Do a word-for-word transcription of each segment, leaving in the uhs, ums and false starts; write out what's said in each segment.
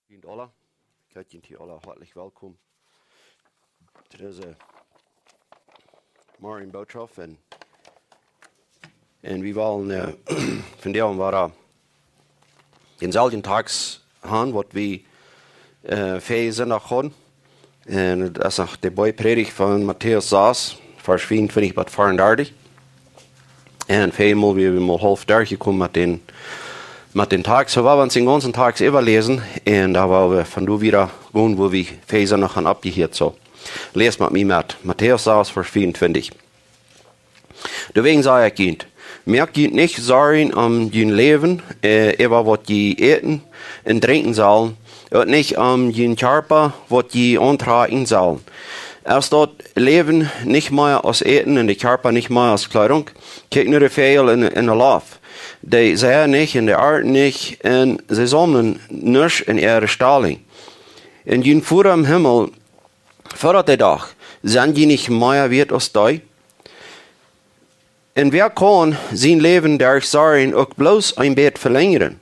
Junt aula. Ekj heet junt aula hoatlich welkom to dise Morjenbootschoft. Un, un wie wellen, äh, vondoag wada dän selwjen Tekst gonen, waut wie, äh, väajen Sindach hauden. Un daut es noch de Boajprädicht von Matäus sas, Varsch vea un twintich bat vea un dartich. Un väajen Mol wia wie mol haulf derchjekomen met dän, met dän Tekst. Soo woa wie ons dän gaunzen Tekst äwaläsen. Un dan woa wie von doa wieda gonen, wua wie väajen Sindach han oppjehieet. Soo, läs met mie met. Matäus sas, Varsch vea un twintich. Doawäajen saj ekj junt, moakt junt nich Sorjen om jun Läwen, äh, äwa waut jie äten un drinkjen sellen, uk nich om jun Kjarpa, waut jie auntrakjen sellen. Es daut Läwen nich mea aus Äten un de Kjarpa nich mea aus Kjleedunk? Kjikjt no de Väajel en, en de Loft. Dee seien nich un dee arnten nich un see saumlen nuscht en äare Stalen. Un jun Voda em Himmel fodat dee doch. Sent jie nich mea wieet aus dee? Un wäa kaun sien Läwen derch Sorjen uk bloos een bät velenjren?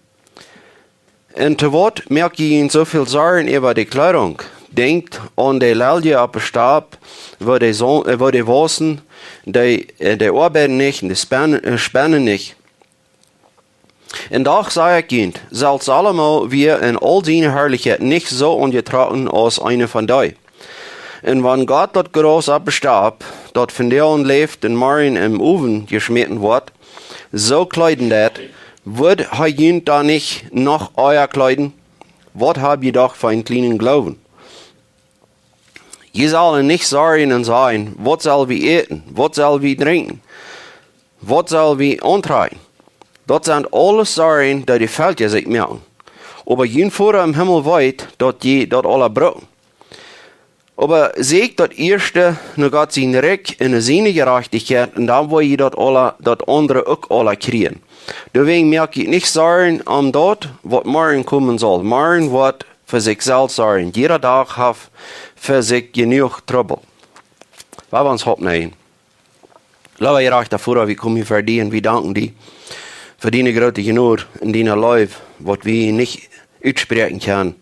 Un to waut moakt jie junt soo väl Sorjen äwa de Kjleedunk? Denkjt aun de Leljen oppem Stab, woo dee, so, äh, woo dee wausen, dee, äh, dee oabeiden nich un dee spennen, äh, spennen nich. Un doch saj ekj junt, selfst Salomo wia en aul siene Harlichkjeit nich soo aunjetrocken aus eena von dee. Un wan Gott daut Graus oppem Stab, daut vondoag läft un morjen em Owen jeschmäten woat, soo kjleeden deit, woat hee junt dan nich noch ea kjleeden? Waut hab jie doch fa eenen kjlienen Gloowen? Jie sellen nich sorjen un sajen: Waut sell wie äten? Waut sell wie drinkjen? Waut sell wie auntrakjen? Daut sent aules Sorjen, dee de Velkja sikj moaken. Oba jun Voda em Himmel weet, daut jie daut aula brucken. Oba seekjt daut ieeschte no Gott sien Rikj un no siene Jerajchtichkjeit, un dan woa jie daut aula, daut aundre uk aula kjrieen. Doawäajen moakt junt nich Sorjen om daut, waut morjen komen saul. Morjen woat fa sikj selfst sorjen. Jieda Dach haft fa sikj jenuach Trubbel. Lot ons oppstonen. Leewa jerajchta Voda, wie komen hia ver die un wie danken die fa diene groote Jnod un diene Leew, waut wie nich utspräakjen kjennen.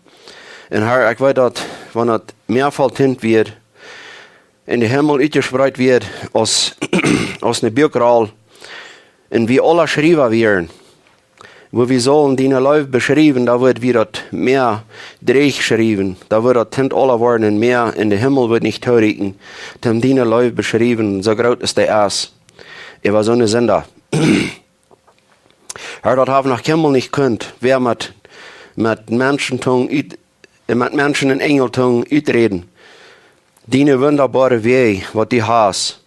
Un Herr, ekj weet daut, wan daut mea volltint wia, en dän Himmel utjespreet wia aus, aus eene Buakroll, un wie aula Schriewa wieren, wua wie sullen diene Leew beschriewen, dan wudd wie daut mea drieech schriewen, dan wudd daut Tint aula woaren un mea, un de Himmel wudd nich toorieekjen, om diene Leew beschriewen, soo groot aus dee es. Äwa soone Sinda. Herr, daut haft noch kjeenmol nich kunt, wäa met, met Menschentung ut-, met Menschen en Enjeltung uträden. Diene wundaboare Wäaj, waut du hast.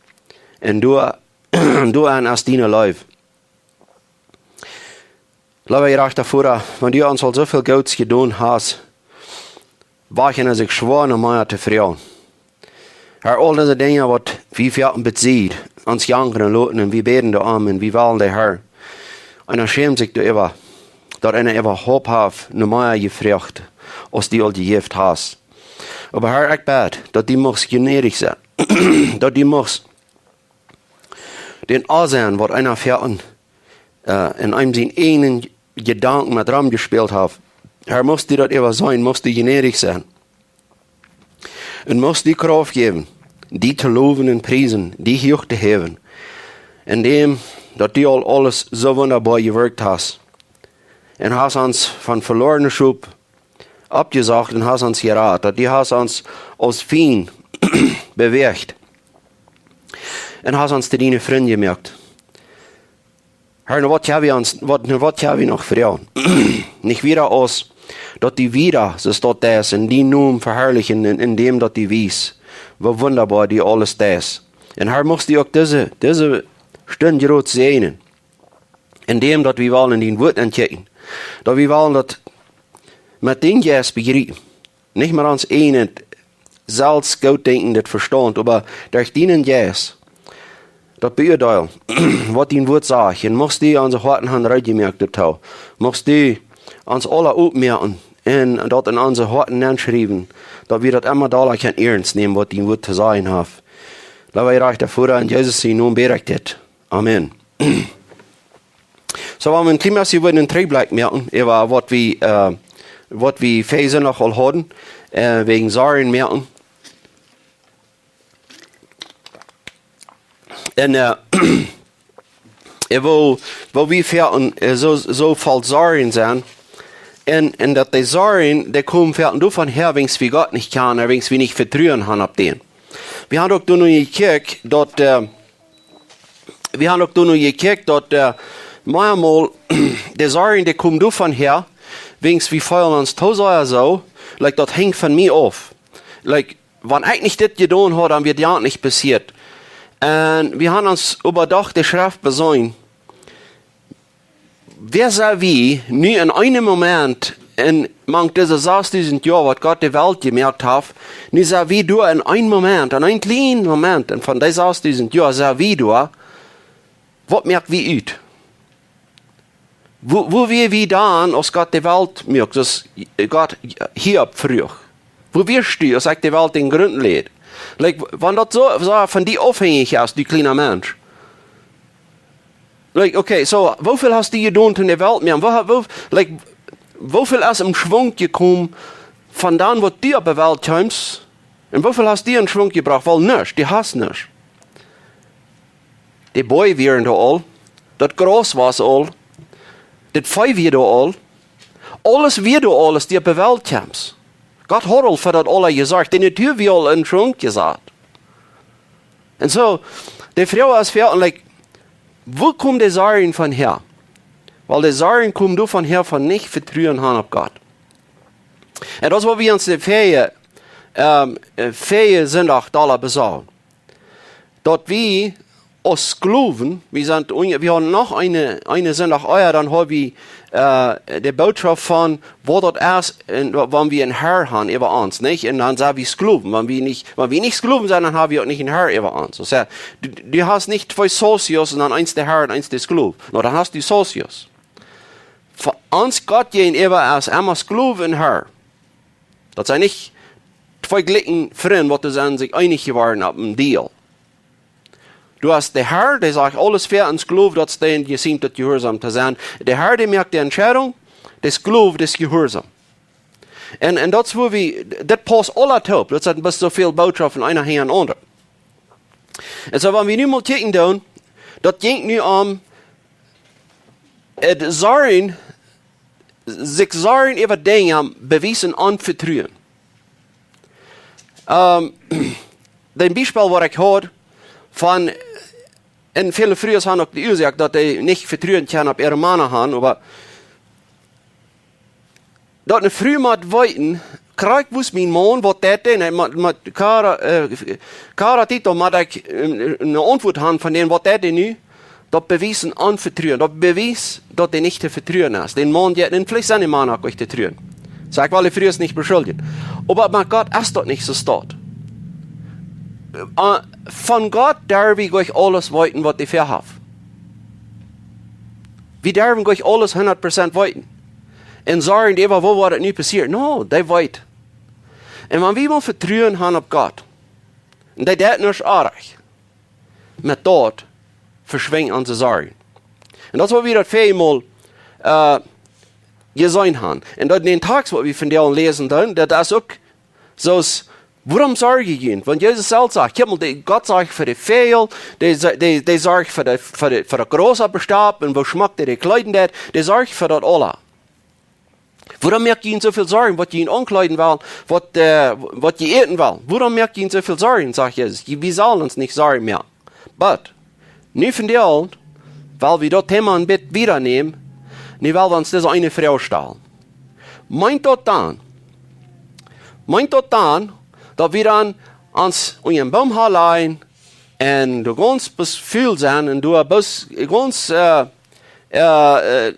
Un du, du aun hast diene Leew. Leewa jerajchta Voda, wan du ons aul soo väl Goots jedonen hast, waut es sikj schwoa no mea to froagen. Herr, aul dise Dinja, waut wie foaken besied, ons jankren loten un wie bäden doaromm un wie wellen die, Herr. Un dan schämt sikj doaräwa, daut eena äwahaupt haft no mea jefroagt, aus du aul jejäft hast. Oba Herr, ekj bäd, daut du muchst jnädich sennen, daut du muchst dän Aunseenen, waut eena foaken, äh, en eenem siene ieejne Jedanken met romjespält haft. Herr, muchst du daut äwaseenen, muchst du jnädich sennen. Un muchst du Krauft jäwen, die to lowen un priesen, die huach to häwen. En däm, daut du aul aules soo wundaboa jewirkjt hast. Un hast ons von veloarne Schop oppjesocht un hast ons jerat, daut du hast ons aus Fiend bewäacht un hast ons to diene Frind jemoakt. Herr, no waut kjenn wie ons, waut, no waut kjenn wie noch froagen? Nich wieda aus, daut du wieda, soo daut es, en dienen Nomen veharlichen, en, en däm daut du wiest, woo wundaboa du aules deist. Un Herr, muchst du uk dise, dise Stund groot säajnen. En däm daut wie wellen en dien Wuat enkjikjen. Daut wie wellen daut met dän Jeist bejriepen. Nich met ons ieejnet selfst goot denkjendet Vestaunt, oba derch dienen Jeist daut beuadeelen, waut dien Wuat sajcht. Un muchst du onse Hoaten han reed jemoakt doatoo. Muchst du ons aula oppmoaken un daut en onse Hoaten nenschriewen, daut wie daut emma dolla kjennen iernst nämen, waut dien Wuat to sajen haft. Leewa jerajchta Voda, en Jesus sienen Nomen bäd ekj dit. Amen. Soo, wan wie een kjlien bät wudden een Trigjblikj moaken, äwa waut wie, äh, waut wie Efeesa noch aul hauden, äh, wäajen Sorjen moaken. Un, äh, äh, woo, woo wie foaken, äh, soo, soo voll Sorjen sent. Un, un daut de Sorjen, dee komen foaken doavon häa, wäajen wie Gott nich kjanen, wäajen wie nich Vetruen haben opp dän. Wie haben uk doa noch jekjikjt, daut, äh, wie haben uk doa noch jekjikjt, daut, äh, mau mol, de Sorjen, dee komen doavon häa, wäajen wie feelen ons too sea soo, like, daut henjt von mie auf. Like, wan ekj nich dit jedonen haud, dan wia daut nich passieet. Un wie haben ons äwa Dach de Schreft besonnen. Wäa sent wie nu en eenem Moment en mank dise sastüsent Joa, waut Gott de Welt jemoakt haft, nu sent wie doa en eenem Moment, en een kjlienen Moment, un von dee sastüsent Joa sent wie doa, waut moak wie ut? Woo, woo wia wie dan, aus Gott de Welt moakt, soo aus Gott Hiob fruach? Woo wieescht du, aus ekj de Welt em Grunt läd? Like, wan daut soo, soo von die aufhenjich es, du kjliena Mensch. Like, okay, soo, woo väl hast du jedonen toom de Welt moaken? Woo, woo, like, woo väl es em Schwunk jekomen von dan, waut du opp de Welt kjeemst? Un woo väl hast du em Schwunk jebrocht? Well, nuscht, du hast nuscht. De Bäum wia doa aul, daut Graus wia aul, daut Vee wia doa aul, aules wia doa aul, aus du opp de Welt kjeemst. Gott haud aul fa daut aula jesorcht, de Natua wia aul em Schwunk jesat. Un soo, de Froag es foaken, like, woo komen de Sorjen von häa? Well, de Sorjen komen doavon häa, von nich Vetruen haben opp Gott. Un daut es, waut wie ons de väaje, ähm, äh, väaje Sindach doa besagen. Daut wie aus Sklowen, wie sent unja-, wie haben noch een, een Sindach ea, dan haben wie, äh, de Botschaft von, waut daut es, un wa-, wan wie een Herr haben äwa ons, nich? Un dan sent wie Sklowen. Wan wie nich, wan wie nich Sklowen sent, dan haben wie uk nich een Herr äwa ons. Daut sajcht, du, du hast nich twee Socios un dan eent de Herr un eent de Sklow. No, dan hast du Socios. Fa ons Gott jäajenäwa es emma Sklow un Herr. Daut sent nich twee jlikje Frind, waut doa sent sikj eenich jeworden opp een Deal. Du hast de Herr, dee sajcht aules väa, un Sklow, daut es dee, dee sent daut jehuarsom to sennen. De Herr, dee moakt de Entscheidunk, de Sklow, dee es jehuarsom. Un, un daut es wua wie, dit paust aula toop. Daut sent bloos soo väl Botschoften, eena hinja dän aundren. Un soo, wan wie nu mol kjikjen doonen, daut jinkj nu om, äh, Sorjen, sikj Sorjen äwa Dinja bewiesen aun Vetruen. Ähm, daut Biespel, waut ekj haud von, un väle Frues haben uk de Uasoak, daut dee nich Vetruen kjennen opp äare Mana haben, oba daut eene Fru mott weeten, krakjt woo es mien Maun, waut deit dee, un mott, mott Kara, äh, Kara Tito, mott ekj, äh, eene Auntwuat haben von dän, waut deit dee nu, daut bewiest een Onvetruen, daut bewiest, daut dee nich to vetruen es. Dän Maun, jo, un veleicht sent de Mana uk nich to vetruen. Saj ekj, well de Frues nich beschuldjen. Oba met Gott es daut nich soo, staut. Äh, von Gott derw wie nich aules weeten, waut dee väahaft. Wie derwen nich aules hundat Prozent weeten. Un Sorjen äwa, woo woat daut nu passieren? No, dee weet. Un wan wie mol Vetruen haben opp Gott, un dee deit nuscht oajch, met daut veschwinjen onse Sorjen. Un daut es, waut wie daut väaje Mol, äh, jeseenen haben. Un daut en dän Tekst, waut wie vondoag läsen doonen, daut es uk soo aus, wuarom sorj jie junt? Wan Jesus selfst sajcht, kjikj mol, dee, Gott sorcht fa de Väajel, dee, dee, dee sorcht fa de, fa de, fa de Gras opp de Stap, un woo schmock dee de Kjleeda deit, dee sorcht fa daut aula. Wuarom moakt jie junt soo väl Sorjen, waut jie aunkjleeden wellen, waut, äh, waut jie äten wellen? Wuarom moakt jie junt soo väl Sorjen, sajcht Jesus. Jie, wie sellen ons nich Sorjen moaken. But, nu vondoag, well wie daut Thema een bät wieda nämen, nu well wie ons dise eene Froag stalen. Meent daut dan, meent daut dan, daut wie dan ons unja een Boom han lajen un doa gaunz bes-, ful sent un doa bes-, gaunz, äh, äh, äh,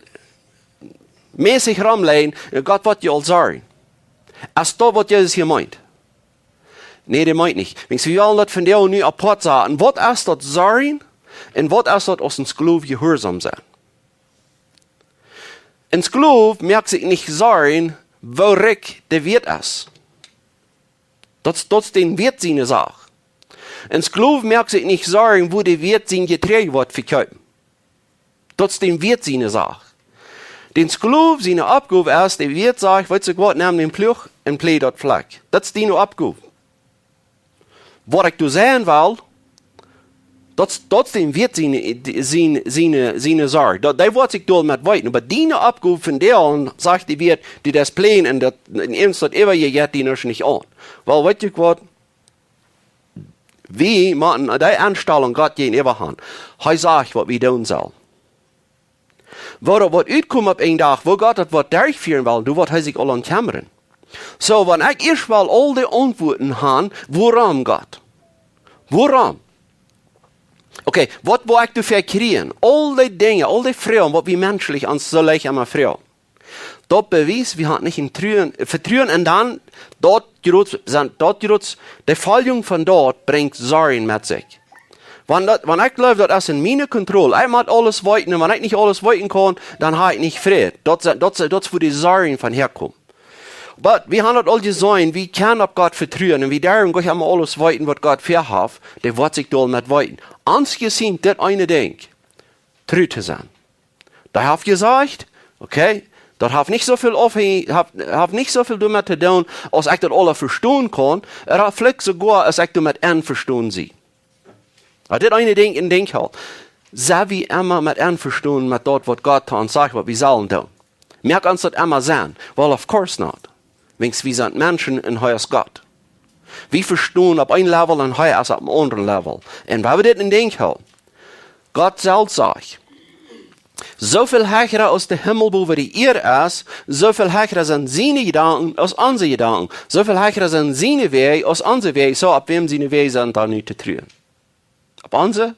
mässich romlajen, un Gott woat je aul sorjen? Es daut, waut Jesus hia meent? Nä, dee meent nich. Wiels wie wellen daut vondoag nu apoat sajen. Waut es daut Sorjen? Un waut es daut aus een Sklow jehuarsom sennen? Een Sklow moakt sikj nich Sorjen, woo rikj dee wieet es. Daut, daut es dän Wieet siene Sach. Een Sklow moakt sikj nich Sorjen, woo dee Wieet sien Jeträajd woat vekjeepen. Daut es dän Wieet siene Sach. Dän Sklow siene Oppgow es, dee Wieet sajcht: "Weetst waut, nemm dän Pluach un pläj daut Flakj." Daut es diene Oppgow. Waut ekj doa sajen well, daut, daut es dän Wieet siene, siene, siene, siene Sorj. Daut, dee woat sikj doamet weeten. Oba diene Oppgow vondoag, sajcht dee Wieet, dee daut pläajen un daut, un eent daut äwa, jie jeit die nuscht nich aun. Well, weetst waut? Wie motten dee Enstalunk Gott jäajenäwa han. Hee sajcht, waut wie doonen sellen. Woo daut woat utkomen opp een Dach, woo Gott daut woat derchfieren well, doa woat hee sikj aul aun kjemmren. Soo, wan ekj ieescht well aul dee Auntwuaten han, wuarom Gott? Wuarom? Okay, waut woa ekj doafäa kjrieen? Aul dee Dinja, aul dee Froagen, waut wie menschlich ons soo leicht emma froagen. Daut bewiest, wie han nich een Truen, Vetruen, un dan daut jrod, sent daut jrod, de Foljunk von daut brinjt Sorjen met sikj. Wan daut, wan ekj jleew, daut es en miene Kontroll, ekj mott aules weeten, un wan ekj nich aules weeten kaun, dan ha ekj nich Fräd. Daut sent, daut sent, daut es wua dee Sorjen von häakomen. Oba wie han daut aul jeseenen, wie kjennen opp Gott vetruen, un wie derwen nich emma aules weeten, waut Gott väahaft, dee woat sikj doamet weeten. Ons jesiemt dit eene Dinkj, tru to sennen. Dee haft jesajcht, okay, daut haft nich soo väl aufhäng-, haft, haft nich soo väl doamet to doonen, aus ekj daut aula vestonen kaun, ooda veleicht soogoa, aus ekj doamet envestonen sie. Oba dit eene Dinkj, een Dinkj halt. Sent wie emma met envestonen met daut, waut Gott to ons sajcht, waut wie sellen doonen? Moakt ons daut emma sennen? Well, of course not. Wiels wie sent Menschen un hee es Gott. Wie vestonen opp een Level un hee es opp een aundren Level. Un wan wie dit een Dinkj hoolen, Gott selfst sajcht: "Soo väl hecha aus de Himmel bowen de Ieed es, soo väl hecha sent siene Jedanken aus onse Jedanken. Soo väl hecha sent siene Wäaj aus onse Wäaj." Soo, opp wäm siene Wäaj sent dan nu to truen? Opp onse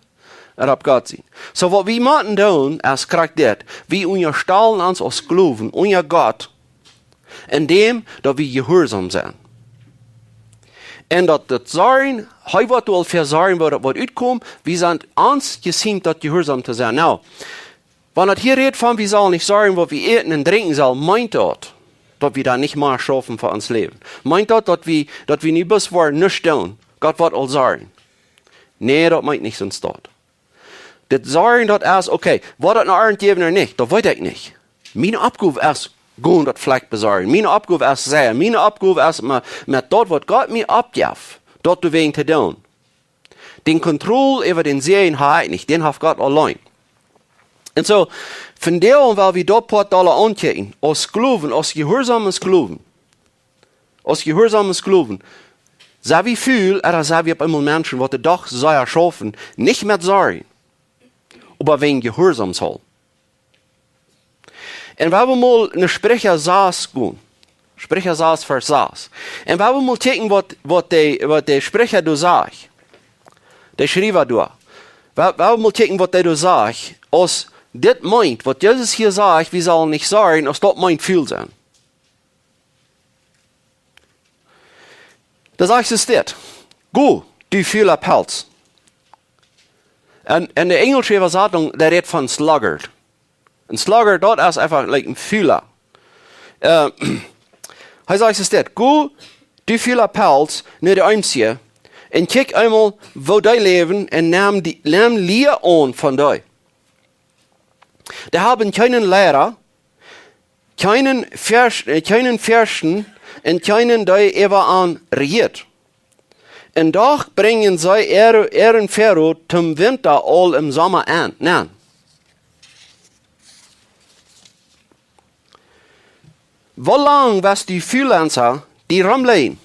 ooda opp Gott siene? Soo, waut wie motten doonen, es krakjt dit. Wie unjastalen ons aus Sklowen unja Gott, endäm daut wie jehuarsom sent. Un daut, daut Sorjen, hee woat aul väa sorjen, woo daut woat utkomen, wie sent ons jesiemt, daut jehuarsom to sennen. Nu, wan daut hia rät von, wie sellen nich sorjen, waut wie äten un drinkjen sellen, meent daut, daut wie dan nich mea schaufen fa ons Läwen? Meent daut, daut wie, daut wie nu bloos woaren nuscht doonen? Gott woat aul sorjen. Nä, daut meent nich soo daut. Dit Sorjen, daut es, okay, woat daut ne Arnt jäwen ooda nich, daut weet ekj nich. Miene Oppgow es, gonen daut Flakj besorjen. Miene Oppgow es seien. Miene Oppgow es met, met daut, waut Gott mie oppjeft, daut doawäajen to doonen. Dän Kontroll äwa dän Säajen ha ekj nich, dän haft Gott auleen. Un soo, vondoag well wie daut Poat dolla aunkjikjen, aus Sklowen, aus jehuarsome Sklowen. Aus jehuarsome Sklowen. Sent wie ful, ooda sent wie opp eemol Menschen, waut dän Dach sea schaufen, nich met Sorjen, oba wäajen Jehuarsoms hoolen? Un wan wie mol no Spricha sas gonen, Spricha sas, Varsch sas. Un wan wie mol kjikjen, waut, waut de, waut de Spricha doa sajcht, de Schriewa doa. Wan, wan wie mol kjikjen, waut dee doa sajcht, aus dit meent, waut Jesus hia sajcht, wie sellen nich sorjen, aus daut meent ful sennen. Doa sajcht et dit: "Go, du fula Pelz." Un, un de enjelsche Äwasatunk, dee rät von sluggard. Een sluggard, daut es eefach, like, een Fula. Äh, hee sajcht et dit: "Go, du fula Pelz, no de Eemskje, un kjikj eemol, woo dee läwen, un nemm die, nemm Lia aun von dee. Dee haben kjeenen Liera, kjeenen Fürsch-, äh, kjeenen Fürsten, un kjeenen, dee äwa an rejieet. Un doch brinjen see äare, äaren Fäarot tom Winta aul em Somma aun." Nä. Woo lang woascht du, Fulensa, die romläjen?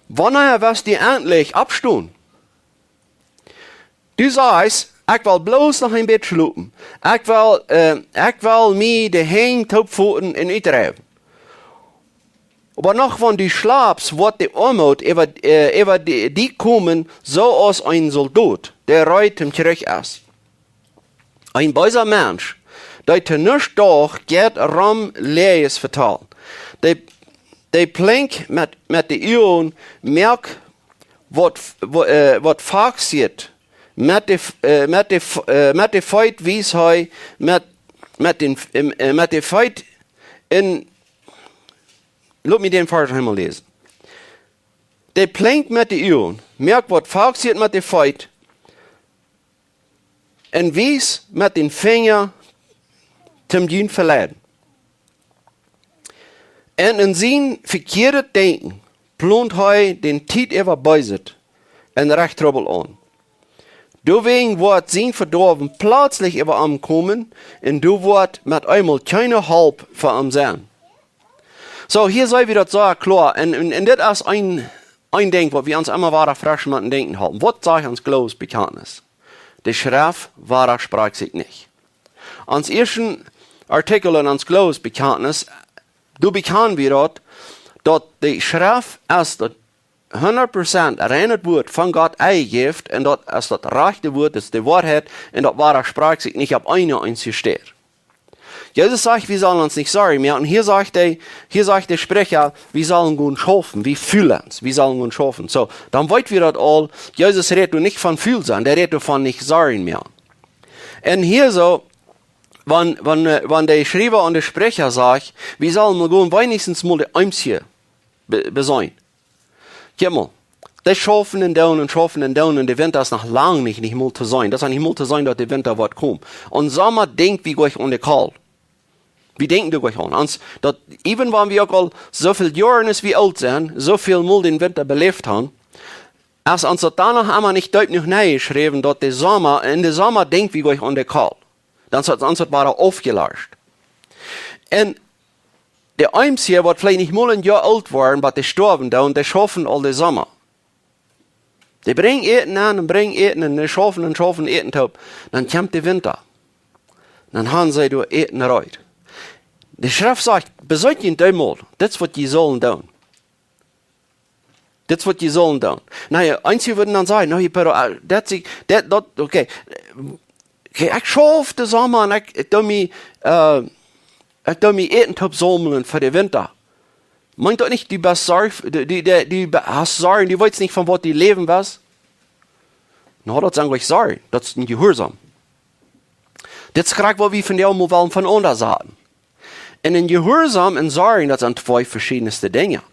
Wanea woascht du entlich oppstonen? Du sajchst: "Ekj well bloos noch een bät schlopen. Ekj well, äh, ekj well mie de Henj toopfooten un utruhen." Oba noch wan du schlapst, woat de Oamoot äwa, äh, äwa die, die komen, soo aus een Soldot, dee reed tom Kjrich es. Een beesa Mensch, dee to nuscht docht, jeit rom Läajes vetalen. Dee, dee plinkjt met, met de Uagen, moakt waut, wa-, äh, waut Foax sitt, met de F-, äh, met de F-, äh, met de Feet wiest hee, met, met dän F-, äh, met de Feet en, lot mie dän Varsch noch eemol läsen. Dee plinkjt met de Uagen, moakt waut Foax sitt met de Feet, un wiest met dän Finja toom junt veleiden. Un en sien vekjieedet Denkjen plont hee de Tiet äwa Beeset un rajcht Trubbel aun. Doawäajen woat sien Vedoawen pletslich äwa am komen un doa woat met eemol kjeene Help fa am sennen. Soo, hia seenen wie daut soo kloa. Un, un, un dit es een, een Dinkj, waut wie ons emma wada fresch motten denkjen hoolen. Waut sajcht ons Gloowesbekjantnis? De Schreft wadasprajcht sikj nich. Ons ieeschten Artikel en ons Gloowesbekjantnis, doa bekjanen wie daut, daut de Schreft es daut hundat Prozent reinet Wuat von Gott enjejäft un daut es daut rajchte Wuat, daut es de Woarheit un daut wadasprajcht sikj nich opp eene eensje Städ. Jesus sajcht, wie sellen ons nich sorjen moaken. Un hia sajcht hee, hia sajcht de Spricha, wie sellen gonen schaufen, wie Freelance, wie sellen gonen schaufen. Soo, dan weet wie daut aul, Jesus rät doa nich von ful sennen, dee rät doa von nich sorjen moaken. Un hia soo, wan, wan, äh, wan de Schriewa aun de Spricha sajcht, wie sellen mol gonen weinichstens mol de Eemskje be-, beseenen. Kjikj mol, dee schaufen un doonen un schaufen un doonen un de Winta es noch lang nich, nich mol to seenen. Daut es nich mol to seenen, daut de Winta woat komen. Un Somma denkj wie nich aun de Kolt. Wie denkjen doa nich aun. Ons, daut, even wan wie uk aul soo väl Joaren aus wie oolt sent, soo väl mol dän Winta beläft haben, es ons daut dan noch emma nich deep jenuach nenjeschräwen, daut de Somma, en de Somma denkj wie nich aun de Kolt. Dan es daut, dan es daut wada aufjelascht. Un de Eemskje, waut veleicht nich mol een Joa oolt woaren, oba dee stoawen dan, dee schaufen aul de Somma. Dee brinjen Äten aun un brinjen Äten un dee schaufen un schaufen Äten toop. Dan kjemt de Winta. Dan haben see doa Äten reed. De Schreft sajcht, beseent junt dee mol, dit es waut jie sellen doonen. Dit es waut jie sellen doonen. Na jo, eenje wudden dan sajen, na jo, pero, äh, daut sie, daut, daut, okay. Okay, ekj schauf de Somma un ekj, ekj doo mie, äh, ekj doo mie Äten toop saumlen fa de Winta. Meent daut nich, du best sorj, du, du, du, du be-, hast Sorjen, du weetst nich von waut du läwen woascht? Na, daut sent nich Sorjen, daut es een Jehuarsaum. Dit es krakjt waut wie vondoag mol wellen von aundasch sajen. Un een Jehuarsaum un Sorjen, daut sent twee veschiedne Dinja.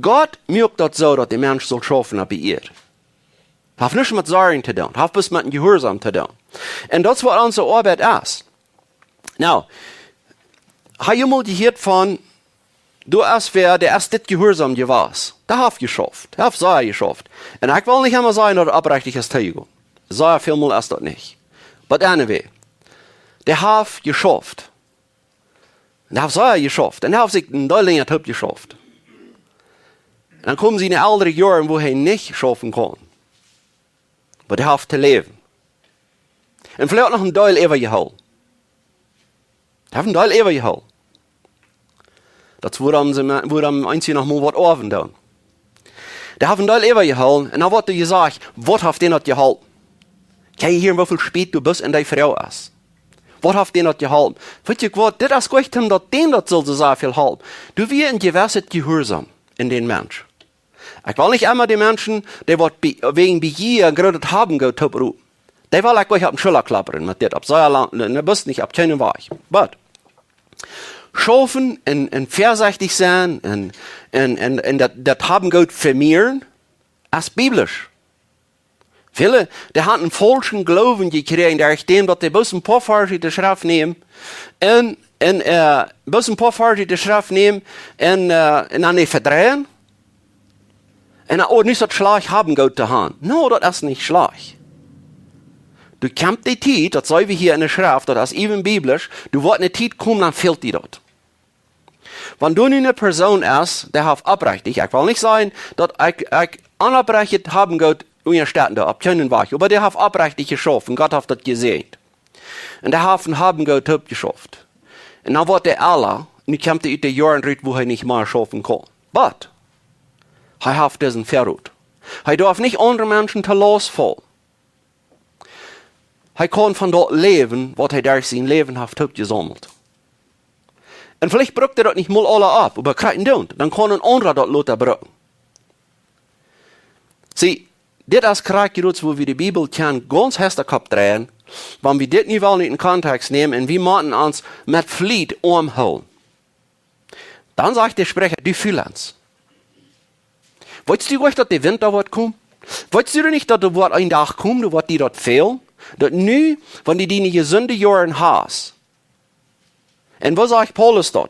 Gott moakt daut soo, daut de Mensch saul schaufen opp de Ieed. Haft nuscht met Sorjen to doonen, haft bloos met een Jehuarsaum to doonen. Un daut es waut onse Oabeit es. Nu, hab jie mol jehieet von, doa es wäa, dee es dit jehuarsom jewast. Dee haft jeschauft, dee haft sea jeschauft. Un ekj well nich emol sajen, daut et oprajcht es, too jie gonen. Sea väl mol es daut nich. But anyway, dee haft jeschauft. Un dee haft sea jeschauft. Un dee haft sikj een Deel lenja toop jeschauft. Un dan komen see en de eldre Joaren, wua hee nich schaufen kaun. Oba dee haft to läwen. Un veleicht noch een Deel äwajehoolen. Dee haft een Deel äwajehoolen. Daut es wuarom see, wuarom eenje noch mol waut oawen doonen. Dee haft een Deel äwajehoolen un dan woat doa jesajcht, waut haft dän daut jeholpen? Kjikj hia, woo väl Spiet du best en dee Fru es. Waut haft dän daut jeholpen? Weetst du waut, dit es goanich daut dän daut saul soo sea väl halpen. Doa wia een jewesset Jehuarsom en dän Mensch. Ekj well nich emma dee Menschen, dee waut bie, wäajen Bejieren een grootet Habengoot toopropen. Dee well ekj goanich opp de Schulla klappren met dit, opp sea lang, nä, nä, bloos nich opp kjeenen Wajch. But, schaufen un, un väasechtich sennen un, un, un, un daut, daut Habengoot vemieren, es biblisch. Väle, dee haben een faulschen Gloowen jekjräajen, derch däm daut dee bloos een poa Varsch ut de Schreft nämen un, un, äh, bloos een poa Varsch ut de Schreft nämen un, äh, un dan dee vedreien. Un dan, oh, nich daut schlajcht Habengoot to haben. No, daut es nich schlajcht. Doa kjemt de Tiet, daut seenen wie hia en de Schreft, daut es even biblisch, doa woat eene Tiet komen, dan fält die daut. Wan doa nu eene Persoon es, dee haft oprajcht, ekj well nich sajen, daut ekj, ekj onoprajcht Habengoot unjastetten doo, opp kjeenen Wajch, oba dee haft oprajcht jeschauft un Gott haft daut jesäajent. Un dee haft een Habengoot toopjeschauft. Un dan woat dee oolt, nu kjemt hee ut de Joaren rut, wua hee nich mea schaufen kaun. But, hee haft disen Väarot. Hee darf nich aundre Menschen to Laust faulen. Hee kaun von daut läwen, waut hee derch sien Läwen haft toopjesaumelt. Un veleicht brukt hee daut nich mol aules opp, oba krakjt endoont, dan kaun een aundra daut lota brucken. See, dit es krakjt daut, wua wie de Bibel kjennen gaunz hastich oppdreien, wan wie dit nu wellen ut dän Kontext nämen un wie motten ons met Fliet aunhoolen. Dan sajcht de Sprecha, du Freelance. Weetst du nich, daut de Winta woat komen? Weetst du nich, daut doa woat een Dach komen, doa woat die daut fälen? Daut nu, wan du diene jesunde Joaren hast, Un waut sajcht Paulus doa?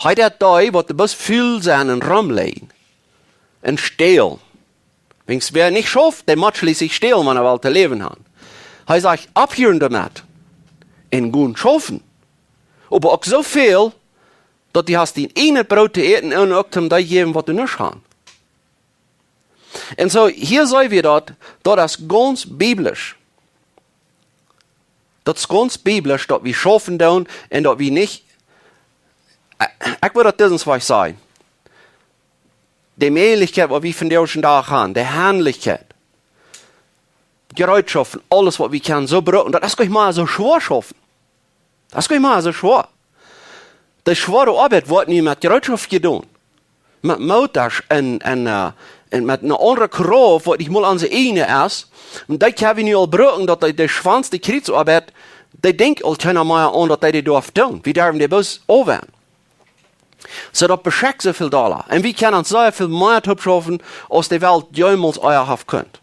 Hee deit dee, waut de best ful sent un romleien un stälen. Wiels wäa nich schauft, dee mott schlieslich stälen, wan hee well to läwen haben. Hee sajcht, opphieren doamet un gonen schaufen. Oba uk soo väl, daut du hast dien ieejnet Broot to äten un uk toom dee jäwen, waut doa nuscht haben. Un soo, hia seenen wie daut, daut es gaunz biblisch. Daut es gaunz biblisch, daut wie schaufen doonen un daut wie nich, ekj, ekj well daut dit eent sajen. De Mäajlichkjeit, waut wie vondoag dän Dach haben, de Haundlichkjeit, Jereetschoft, aules, waut wie kjennen soo brucken, daut es nich mea soo schwoa schaufen. Daut es nich mea soo schwoa. De schwoare Oabeit woat nu met Jereetschoft jedonen. Met Motasch un, un, äh, un met eene aundre Krauft, waut nich mol onse ieejne es. Un dee kjenn wie nu aul brucken, daut dee, de schwoaste Kjrietsoabeit, dee denkjt aul kjeena mea aun, daut dee dee derf doonen. Wie derwen dee bloos aufwenjen. Soo daut beschekjt soo väl Dolla. Un wie kjennen soo väl mea toopschaufen, aus de Welt jemols ea haft kunt.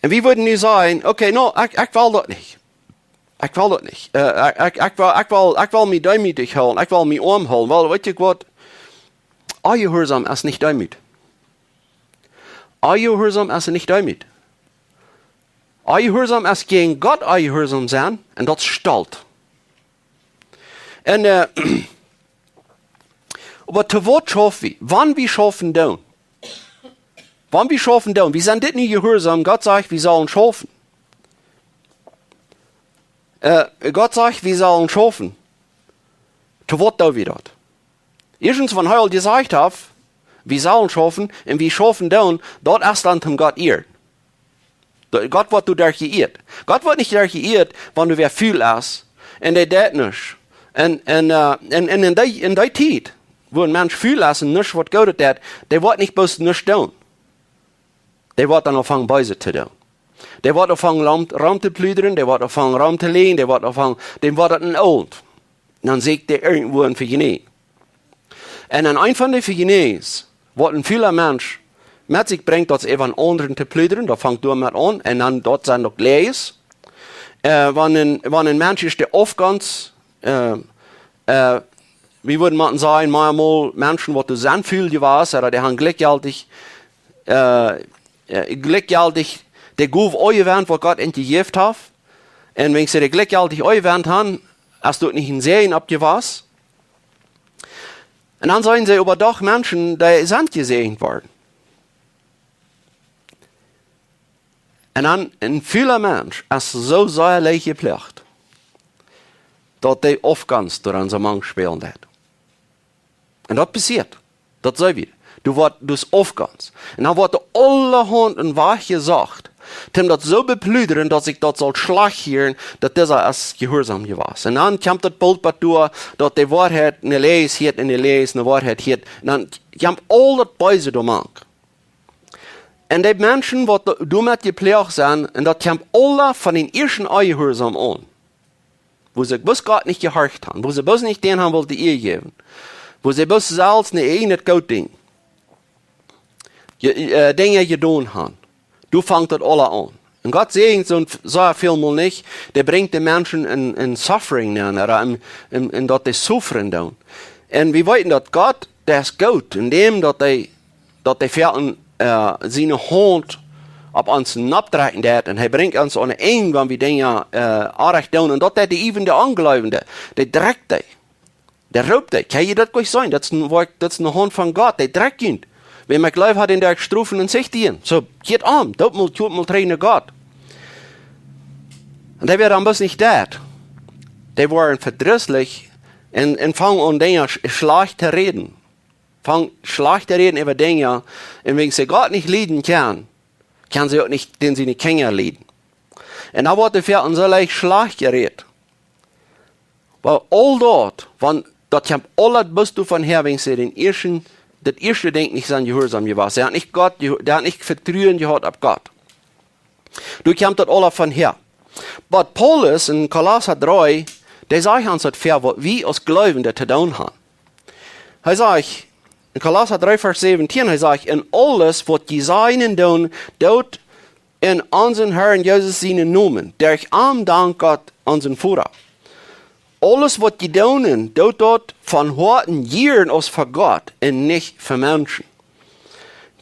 Un wie wudden nu sajen, okay, no, ekj, ekj well daut nich. Ekj well daut nich. Äh, ekj, ekj, ekj well, ekj well, ekj well mie deemootich hoolen, ekj well mie oam hoolen. Well, weetst du waut? Onjehuarsaum es nich Deemoot. Onjehuarsaum es nich Deemoot. Onjehuarsaum es jäajen Gott onjehuarsaum sennen, un daut es Stolt. Un, äh, oba to waut schauf wie? Wan wie schaufen doonen. Wan wie schaufen doonen. Wie sent dit nu jehuarsaum? Gott sajcht, wie sellen schaufen. Äh, Gott sajcht, wie sellen schaufen. To waut doo wie daut? Ieeschtens, wan hee aul jesajcht haft, wie sellen schaufen un wie schaufen doonen, daut es dan toom Gott ieren. De, Gott woat doaderch jeieet. Gott woat nich doaderch jeieet, wan du wäa ful es un dee deit nuscht. Un, un, äh, un, un en dee, en dee Tiet, wua een Mensch ful es un nuscht waut Goodet deit, dee woat nich bloos nuscht doonen. Dee woat dan aunfangen Beeset to doonen. Dee woat aunfangen rom, rom to pludren, dee woat aunfangen rom to läajen, dee woat aunfangen, däm woat daut een Oolt. Dan sieekjt dee irjentwua een Vejnäajen. Un en eent von dee Vejnäajens, waut een fula Mensch met sikj brinjt, daut es äwa een aundren to pludren, daut fangt doamet aun, un dan daut sent uk Läajes. Äh, wan een, wan een Mensch es, dee Aufgonst, äh, äh, wie wudden wie sajen, mau mol Menschen, waut doa sent ful jewast, ooda dee haben jlikjjeltich, äh, äh, jlikjjeltich de Gow aunjewendt, waut Gott an jejäft haft. Un wan see dee jlikjjeltich aunjewendt haben, es doa nich een Säajen opp jewast. Un dan sent see oba doch Menschen, dee sent jesäajent worden. Un dan een fula Mensch es soo sea leicht jeploagt, daut dee Aufgonst doa aun soo mank spälen deit. Un daut passieet. Daut seen wie. Du woascht dus Aufgonst. Un dan woat doa aulahaunt een Wajch jesocht, toom daut soo bepludren, daut sikj daut saul schlajcht hieren, daut disa es jehuarsaum jewast. Un dan kjemt daut Boolt bat doa, daut de Woarheit ne Läajes hieet un de Läajes ne Woarheit hieet. Un dan kjemt aul daut Beese doa mank. Un dee Menschen, waut do-, doamet jeploagt sent, un daut kjemt aula von dän ieeschten Onjehuarsaum aun. Wua see bloos Gott nich jehorcht haben, wua see bloos nich dän haben wullen de Ea jäwen, wua see bloos selfst äa ieejnet Goot dinjen, je-, äh, Dinja jedonen haben. Doa fangt daut aula aun. Un Gott säajent soo, soo väl mol nich, dee brinjt de Menschen en, en Suffering nenn, ooda en, en, en daut dee suffren doonen. Un wie weeten daut Gott, dee es goot, en däm daut dee, daut dee fa ons, äh, siene Haunt opp ons nopp drekjen deit, un hee brinjt ons aun een Enj, wan wie Dinja, äh, orrajcht doonen, un daut deit dee äwen de Onjleewende, dee drekjt dee. Dee roopt dee. Kjenn jie daut nich seenen? Daut es een Woakj, daut es een Haunt von Gott, dee drekjt junt. Wäa mie jleeft, haft dän Dach Strof un Sicht hia. Soo, jeit om, doot mol, kjikjt mol trigj no Gott. Un dee woaren dan bloos nich doot. Dee woaren vedrisslich un, un fangen aun Dinja sch-, schlajcht to räden. Fangen schlajcht to räden äwa Dinja. Un wan see Gott nich lieden kjennen, kjennen see uk nich dän siene Kjinja lieden. Un dan woat doa fa ons soo leicht schlajcht jerät. Oba aul daut, wan, daut kjemt aul daut bloos doavon häa, wan see dän ieeschten, daut ieeschte Dinkj nich sent jehuarsaum jewast. See haben nich Gott jehu-, see haben nich Vetruen jehaut opp Gott. Doa kjemt daut aula von häa. Oba Paulus en Kolossa dree, dee sajcht ons daut väa, waut wie aus Jleewende to doonen haben. Hee sajcht, en Kolossa dree Varsch säwentieen, hee sajcht: "En aules, waut jie sajen un doonen, doot En onsen Herrn Jesus sienen Nomen, derch am dank Gott onsen Voda. Aules waut jie doonen, doot daut von Hoaten jieren aus fa Gott un nich fa Menschen.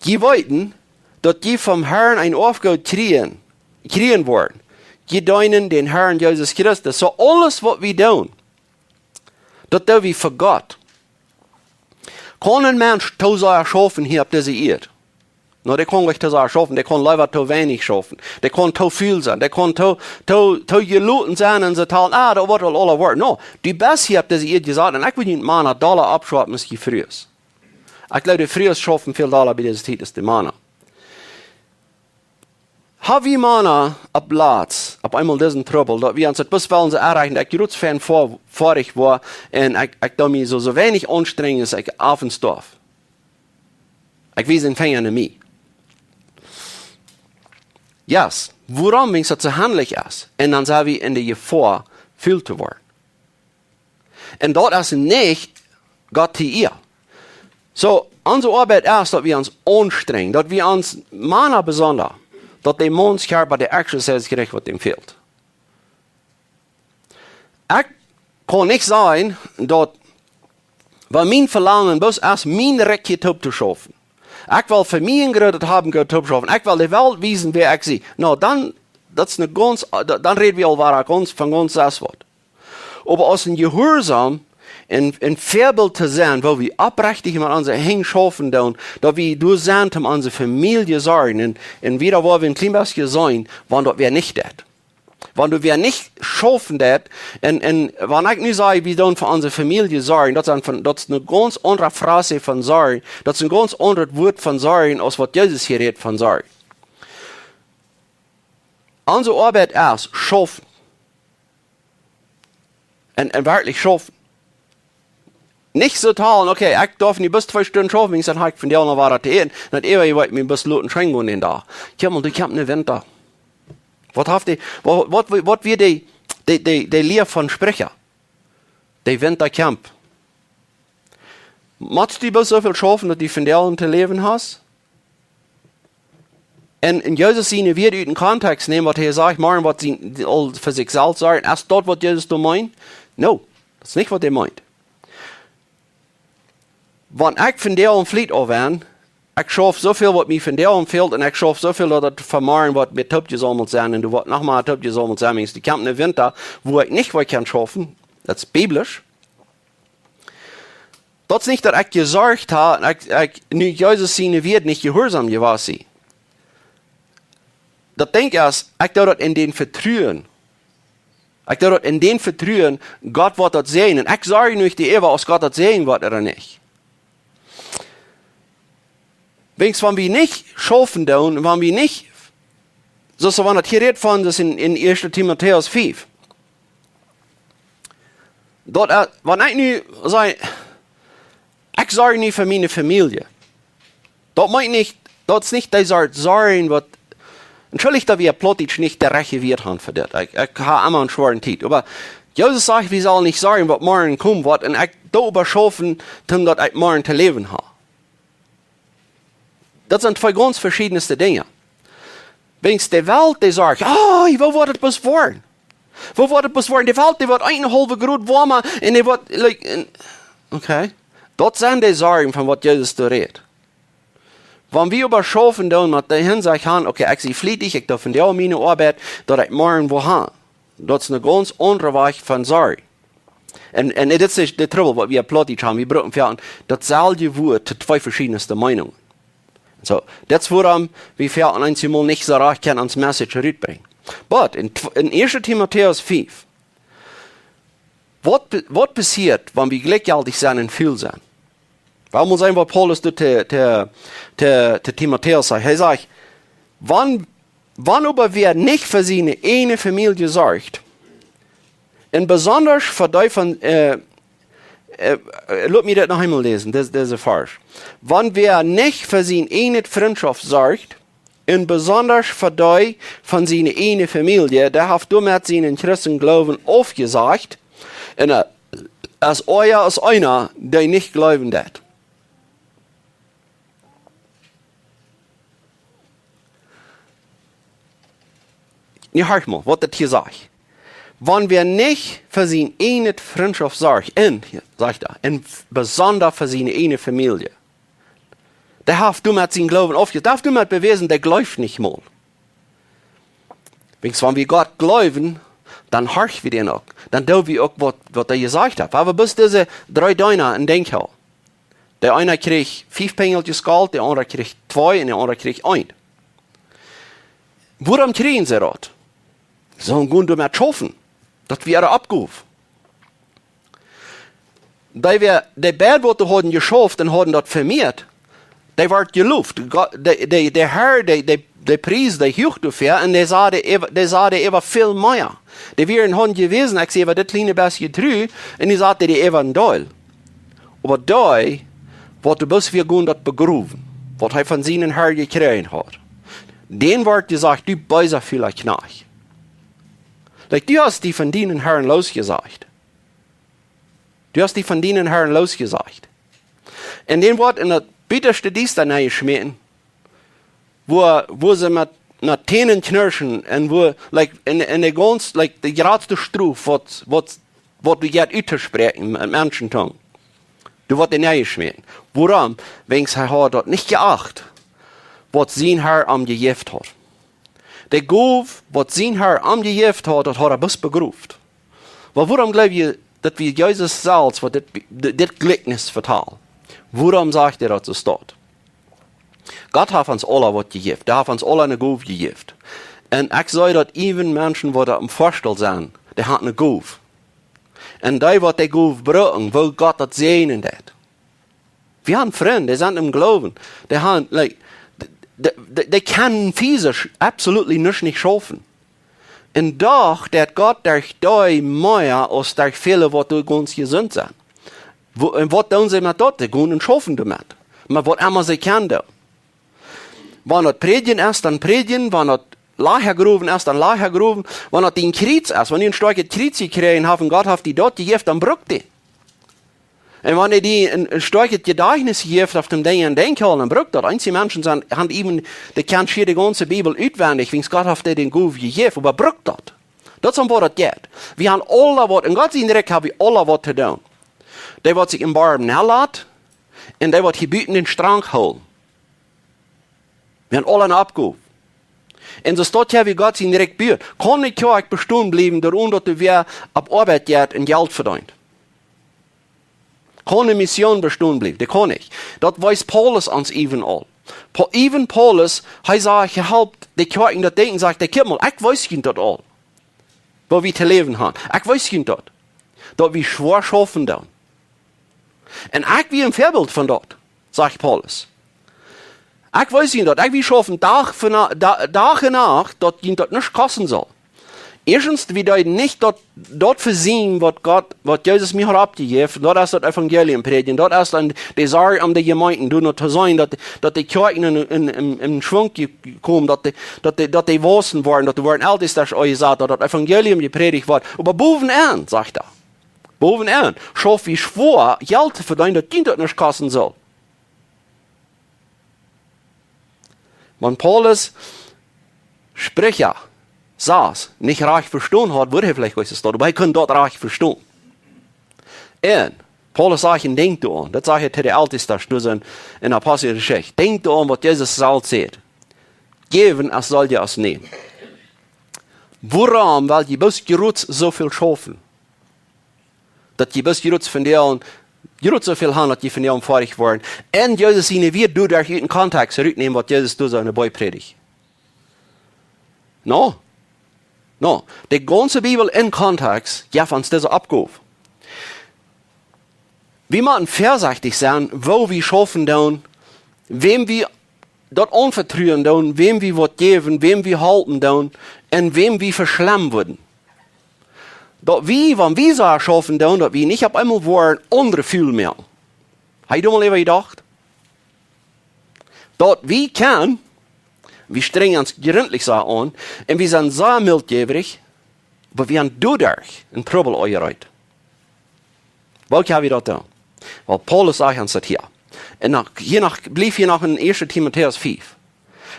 Jie weeten, daut jie vom Herrn een Oafgoot kjrieen, kjrieen woaren. Jie deenen dän Herrn Jesus Christus. Soo aules waut wie doonen, daut doo wie fa Gott. Kaun een Mensch too sea schaufen hia opp dise Ieed? No, dee kaun nich too sea schaufen, dee kaun leewa too weinich schaufen. Dee kaun too väl sennen, dee kaun too, too, too jeloten sennen un see talen, ah, daut woat aul aula woaren. No, du best hia opp dise Ieed jesat un ekj well junt Mana dolla oppschaufen aus jie Frues. Ekj jleew, de Frues schaufen väl dolla bie dise Tiet aus de Mana. Ha wie Mana opp latst, opp eemol disen Trubbel, daut wie ons daut bloos wellen soo erreichen, daut ekj jrod fein fa-, foadich woa un ekj, ekj doo mie soo, soo weinich aunstrenjen aus ekj opp un doaf. Ekj wies een Finja no mie. Yes, wuarom, wiels daut soo haundlich es. Un dan sent wie en de Jefoa, ful to woaren. Un daut es nich Gott to Ea. Soo, onse Oabeit es, daut wie ons aunstrenjen, daut wie ons, Mana besonda, daut de Mauns Kjarpa de Exercise kjricht, waut am fält. Ekj kaun nich sajen, daut, wan mien Velangen bloos es, mien Rikj hia toop to schaufen. Ekj well fa mie een grootet Haben Goot toop schaufen. Ekj well de Welt wiesen, wäa ekj sie. No, dan, daut es ne gaunz, dan, dan räd wie aul wada gaunz, von gaunz aundasch waut. Oba aus een jehuarsom un, un Väabilt to sennen, woo wie oprechtich met onse Henj schaufen doonen, daut wie doa sent om onse Famielje sorjen un, un wada woa wie een kjlien bät seenen, wan daut wäa nich deit. Wan doa wäa nich schaufen deit, un, un wan ekj nu saj, wie doonen fa onse Famielje sorjen, daut es een, daut es ne gaunz aundre Frase von sorjen, daut es een gaunz aundret Wuat von sorjen, aus waut Jesus hia rät von sorjen. Onse Oabeit es schaufen. Un, un werkjlich schaufen. Nich soo talen, okay, ekj darf nu bloos twee Stunden schaufen, wiels dan hab ekj vondoag noch waut to äten. Un daut äwaje woa ekj mie bloos loten scheen gonen dän Dach. Kjikj mol, doa kjemt een Winta. Waut haft dee, waut, waut, waut wia dee, dee, dee, dee Lia von Spricha? Dee Winta kjemt. Motst du bloos soo väl schaufen, daut du vondoag to läwen hast? Un, un Jesus siene Wieed ut dän Kontext nämen, waut hee sajcht, morjen woat sien, aul fa sikj selfst sorjen, es daut, waut Jesus doa meent? No, daut es nich, waut hee meent. Wan ekj vondoag fliet aul wan, ekj schauf soo väl, waut mie vondoag fält, un ekj schauf soo väl, daut et fa morjen woat mea toopjesaumelt sennen, un doa woat noch mea toopjesaumelt sennen, wiels doa kjemt een Winta, wua ekj nich woa kjennen schaufen. Daut es biblisch. Daut es nich, daut ekj jesorcht hab, un ekj, ekj nu Jesus siene Wieed nich jehuarsom jewast sie. Daut Dinkj es, ekj doo daut en dän Vetruen. Ekj doo daut en dän Vetruen, Gott woat daut säajnen. Ekj sorj nich doaräwa, aus Gott daut säajnen woat ooda nich. Wiels wan wie nich schaufen doonen, wan wie nich, soo aus wan daut hia rät von, daut es en, en Ieeschte Timotäus fiew. Daut, äh, wan ekj nu saj, ekj sorj nu fa miene Famielje. Daut meent nich, daut es nich dee Sort Sorjen, waut, entschuldicht, daut wie Plautdietsch nich de rajchte Wieed haben fa dit. Ekj, ekj hab emma eene schwoare Tiet. Oba Jesus sajcht, wie sellen nich sorjen, waut morjen komen woat, un ekj doo äwa schaufen, om daut ekj morjen to läwen hab. Daut sent twee gaunz veschiedne Dinja. Wiels de Welt, dee sajcht, oh, woo woat et bloos woaren? Woo woat et bloos woaren? De Welt, dee woat eene haulwe Grod woama un dee woat, like, un, okay. Daut sent de Sorjen, von waut Jesus doa rät. Wan wie äwa schaufen doonen, met de Hinsecht han, okay, ekj sie flietich, ekj doo vondoag miene Oabeit, daut ekj morjen woa han. Daut es een gaunz aundra Wajch von Sorj. Un, un dit es de Trubbel, waut wie Plautdietsch haben. Wie brucken fa daut selwje Wuat to twee veschiedne Meinungen. Soo, daut es wuarom wie fa ons eenjemol nich soo rajcht kjennen ons Message rutbrinjen. But in, tw- in Ieeschte Timotäus fiew, waut, pa- waut passieet, wan wie jlikjjeltich sent un ful sent? Well wie seenen, waut Paulus doa to, to, to, to Timotäus sajcht. Hee sajcht, wan, wan oba wäa nich fa siene ieejne Famielje sorcht, un besonda fa dee von, äh, äh, äh, lot mie daut noch eemol läsen, dis, dise Varsch. Wan wäa nich fa sien ieejnet Frintschoft sorcht, un besonda fa dee von siene ieejne Famielje, dee haft doamet sienen Christengloowen aufjesajcht, un, äh, es oaja aus eena, dee nich jleewen deit. Nu horch mol, waut daut hia sajcht. Wan wäa nich fa sien ieejne Frintschoft sorcht, un, sajcht hee, un besonda fa siene ieejne Famielje, dee haft doamet sienen Gloowen aufje-, dee haft doamet bewäsen, dee jleeft nich mol. Wiels wan wie Gott jleewen, dan horch wie dän uk. Dan doo wie uk, waut, waut hee jesajcht haft. Wie haben bloos dise dree Deena en Denkjel. De eena kjrieech fief Penjelkjes Golt, de aundra kjrieech twee un de aundra kjrieech eent. Wuarom kjrieejen see daut? See sullen gonen doamet schaufen. Daut wia äare Oppgow. Dee wia, dee beid, waut doa hauden jeschauft un hauden daut vemieet, dee wort jeloft. Go-, de, de, de Herr, dee, dee, dee priest dee huach doafäa un dee säd äwa, dee säd äwa väl mea. Dee wieren, hauden jewäsen, ekj sie äwa dit kjliene bestje tru, un dee säd dee äwa een Deel. Oba dee, waut doa bloos wia jegonen daut begrowen, waut hee von sienen Herr jekjräajen haud, dän wort jesajcht: Du beesa, fula Kjnajcht. Like, du hast die von dienen Herrn losjesajcht. Du hast die von dienen Herrn losjesajcht. Un dän wort en daut buttaschte Diesta nenjeschmäten, wua, wua see met, met Tänen knirschen un wua, like, en, en de gaunz, like, de jratste Strof, waut, waut, waut du jeft uttospräakjen met Menschentung, doa wort dee nenjeschmäten. Wuarom? Wiels hee haud daut nich jeacht, waut sien Herr am jejäft haud. De Gow, waut sien Herr am jejäft haud, daut haud hee bloos begroft. Oba wuarom jleew jie, daut wia Jesus selfst, waut dit, dit, dit Jlikjnis vetald? Wuarom sajcht hee daut soo stoakj? Gott haft ons aula waut jejäft. Dee haft ons aula eene Gow jejäft. Un ekj saj daut, even Menschen, waut doa em Foastool sent, dee haben eene Gow. Un dee, waut dee Gow brucken, woo Gott daut säajnen deit. Wie haben Frind, dee sent em Gloowen. Dee haben, like, dee, dee, dee kjennen physisch absolutely nuscht nich schaufen. Un doch deit Gott derch dee mea aus derch väle, waut doa gaunz jesunt sent. Woo, un waut doonen see met daut? Dee gonen un schaufen doamet. Met waut emma see kjennen doonen. Wan daut prädjen es, dan prädjen. Wan daut Lajcha growen es, dan Lajcha growen. Wan daut een Kjriez es, wan du een stoakjet Kjriez jekjräajen hast un Gott haft die daut jejäft, dan bruck dee. Un wan hee die een, een stoakjet Jedajchtnis jeft opp däm Dinkj, en Dinkj hoolen, dan bruck daut. Eenje Menschen sent, haben even, dee kjennen schier de gaunze Bibel utwendich, wiels Gott haft an dee de Gow jejäft, oba bruck daut. Daut es om waut daut jeit. Wie haben aula waut, en Gott sien Rikj haben wie aula waut to doonen. Dee, waut sikj em Borm nenlaten, un dee, waut hia buten dän Strang hoolen. Wie haben aula eene Oppgow. Un soo stoakj hia, wie Gott sien Rikj buen. Kaun de Kjoakj bestonen bliewen, doaromm daut doa wäa opp Oabeit jeit un Jelt vedeent? Kaun de Mission bestonen bliewen? Dee kaun nich. Daut wees Paulus ons even aul. Pa-, even Paulus, hee säd, hee halpt de Kjoakjen daut denkjen, sajcht hee: Kjikj mol, ekj wees junt daut aul, woo wie to läwen haben. Ekj wees junt daut, daut wie schwoa schaufen doonen. Un ekj wia een Väabilt von daut, sajcht Paulus. Ekj wees junt daut, ekj wia schaufen Dach fa Na-, Da-, Dach un Nacht, daut junt daut nuscht kosten saul. Ieeschtens, wie deeden nich daut, daut vesieekjen, waut Gott, waut Jesus mie haud oppjejäft, daut es daut Evangelium prädjen, daut es dan de Sorj om de Jemeenten, doonen to seenen, daut, daut de Kjoakjen en, en, en, en Schwunk komen, daut dee, daut dee, daut dee waussen woaren, daut dee woaren Eltestasch aunjesat, daut daut Evangelium jeprädicht woat. Oba bowenaun, sajcht hee, bowenaun schauf wie schwoa Jelt to vedeenen, daut junt daut nuscht kosten saul. Wan Paulus Spricha sas nich rajcht vestonen haud, wudd hee veleicht goa soo stonen, oba hee kunn daut rajcht vestonen. Un Paulus sajcht: Denkjt doaraun, daut sajcht hee to de Eltestasch, doa sent en Aposteljeschicht, denkjt doaraun, waut Jesus selfst säd: Jäwen es, saul jie es nämen. Wuarom well jie bloos jrots soo väl schaufen, daut jie bloos jrots von dee, jrots soo väl haben, daut jie von dee foadich woaren? Un Jesus siene Wieed doaderch ut dän Kontext rutnämen, waut Jesus doa soo en de Boajch prädicht. No? No. De gaunze Bibel en Kontext jeft ons dise Oppgow. Wie motten väasechtich sennen, woo wie schaufen doonen, wäm wie daut aunvetruen doonen, wäm wie waut jäwen, wäm wie halpen doonen un wäm wie veschlemmen wudden. Daut wie, wan wie soo schaufen doonen, daut wie nich opp eemol woaren aundre ful moaken. Hast du mol äwa jedocht? Daut wie kjennen, wie strenjen ons jrintlich soo aun un wie sent soo miltjäwrich, oba wie haben doaderch en Trubbel aunjerieet. Woo kjenn wie daut doonen? Well, Paulus sajcht ons daut hia. Un noch, hia noch, bliew hia noch en ieeschte Timotäus fief.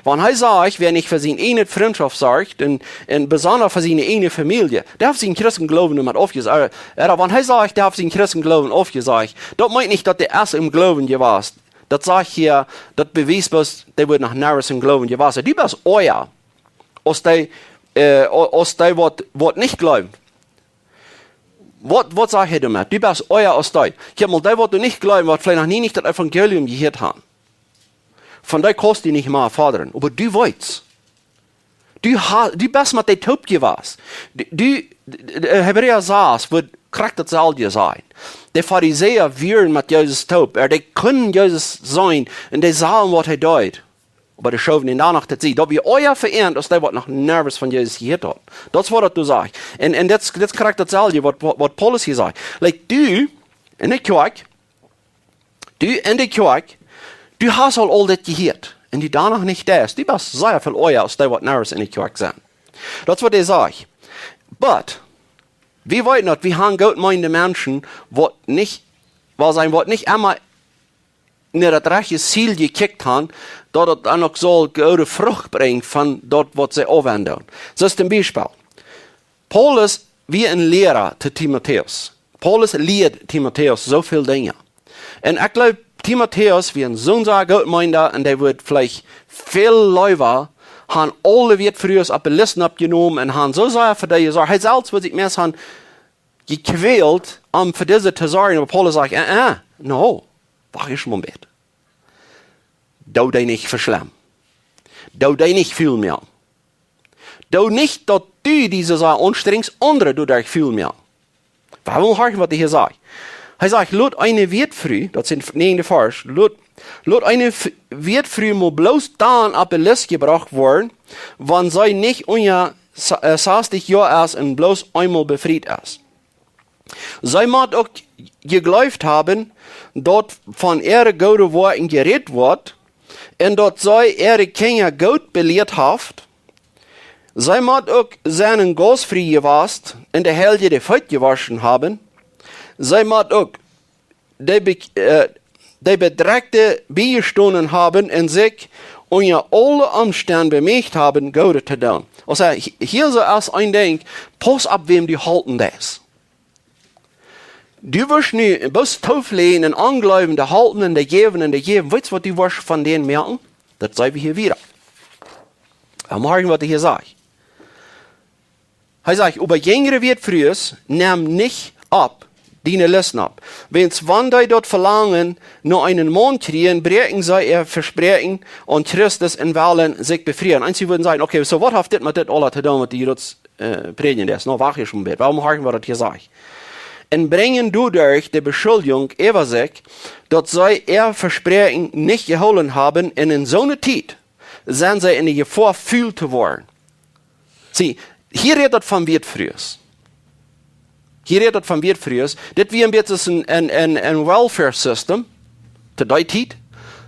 Wan hee sajcht, wäa nich fa siene eejne Frintschoft sorcht un, un besonda fa siene eejne Famielje, dee haft sienen Christengloowen doamet aufjesajcht. Ooda wan hee sajcht, dee haft sienen Christengloowen aufjesajcht, daut meent nich, daut dee es em Gloowen jewast. Daut sajcht hia, daut bewiest bloos, dee woat noch niemols em Gloowen jewast. Du best oaja aus dee, äh, aus dee waut, waut nich jleewen. Waut, waut sajcht hee doamet? Du best oaja aus dee. Kjikj mol, dee waut doa nich jleewen, waut veleicht noch nie nich daut Evangelium jehieet haben, von dee kaust du nich mea fodren. Oba du weetst. Du ha-, du best met dee toop jewast. Du, du, d-, d-, Hebräa sas woat krakjt daut selwje sajen. De Farisäa wieren met Jesus toop. Ooda dee kunnen Jesus seenen un dee sagen, waut hee deed. Oba dee schowen dän doano daut see, daut wia oaja fa an aus dee waut noch niemols von Jesus jehieet hauden. Daut es waut daut doa sajcht. Un, un dit, dit es krakjt daut selwje waut, waut, waut Paulus hia sajcht. Like, du, enne Kjoakj, du enne Kjoakj, du hast aul aul dit jehieet. Un du doano nich deist. Du best sea väl oaja aus dee waut niemols enne Kjoakj sent. Daut es waut hee sajcht. But, wie weeten daut, wie haben goot meenende Menschen, waut nich, waut sent, waut nich emma no daut rajchte Ziel jekjikjt haben, daut et dan uk saul goode Frucht brinjen von daut waut see aufwenjen. Soo aus toom Biespel, Paulus wia een Liera to Timotäus. Paulus lieed Timotäus soo väl Dinja. Un ekj jleew, Timotäus wia een sea goot meenenda un dee wudd veleicht väl leewa haben aule Wätfrues opp de Listen oppjenomen un haben soo sea fa dee jesorcht. Hee selfst wudd sikj meist haben jekjwält, om fa dise to sorjen. Oba Paulus sajcht, äh, äh, no, wacht ieescht mol een bät. Doo dee nich veschlemmen. Doo dee nich ful moaken. Doo nich daut du die soo sea aunstrenjst, aundre doaderch ful moaken. Wuarom horchen waut hee hia sajcht? Hee sajcht, lot eene Wätfru, daut es em näajenden Varsch, lot, lot eene F-, Wätfru mau bloos dan opp de List jebrocht woaren, wan see nich unja sa-, äh, sastich Joa es un bloos eemol befriet es. See mott uk jejleeft haben, daut von äare goode Woakjen jerät woat, un daut see äare Kjinja goot belieet haft. See mott uk sennen gaustfrie jewast un de Heilje de Feet jewoschen haben. See mott uk de Be-, äh, de Bedrekjte biejestonen haben un sikj unja aule Omstend bemieecht haben, Goodet to doonen. Aulsoo, hia, hia soo aus een Dinkj, pauss opp, wäm du halpen deist. Du woascht nu bloos toofläajen un aunjleewen, de halpen un de jäwen un de jäwen. Weetst waut du woascht von dän moaken? Daut seenen wie hia wada. Am Morjen waut hee hia sajcht. Hee sajcht, oba jinjre Wätfrues nemm nich opp diene List opp. Wiels wan dee daut Velangen no eenen Maun kjrieen, bräakjen see äa Vespräakjen aun Christus un wellen sikj befrieen. Eenje wudden sajen, okay, soo waut haft dit met dit aules to doonen, waut du hia, äh, prädjen deist? No, wacht ieescht een bät. Wuarom horchen wie daut hia sajcht? Un brinjen doaderch de Beschuldjunk äwa sikj, daut see äa Vespräakjen nich jehoolen haben, un en soone Tiet sent see en de Jefoa, ful to woaren. See, hia rät daut von Wätfrues. Hia rät daut von Wätfrues. Dit wia een bät soo een, een, een, een Welfare System, to dee Tiet,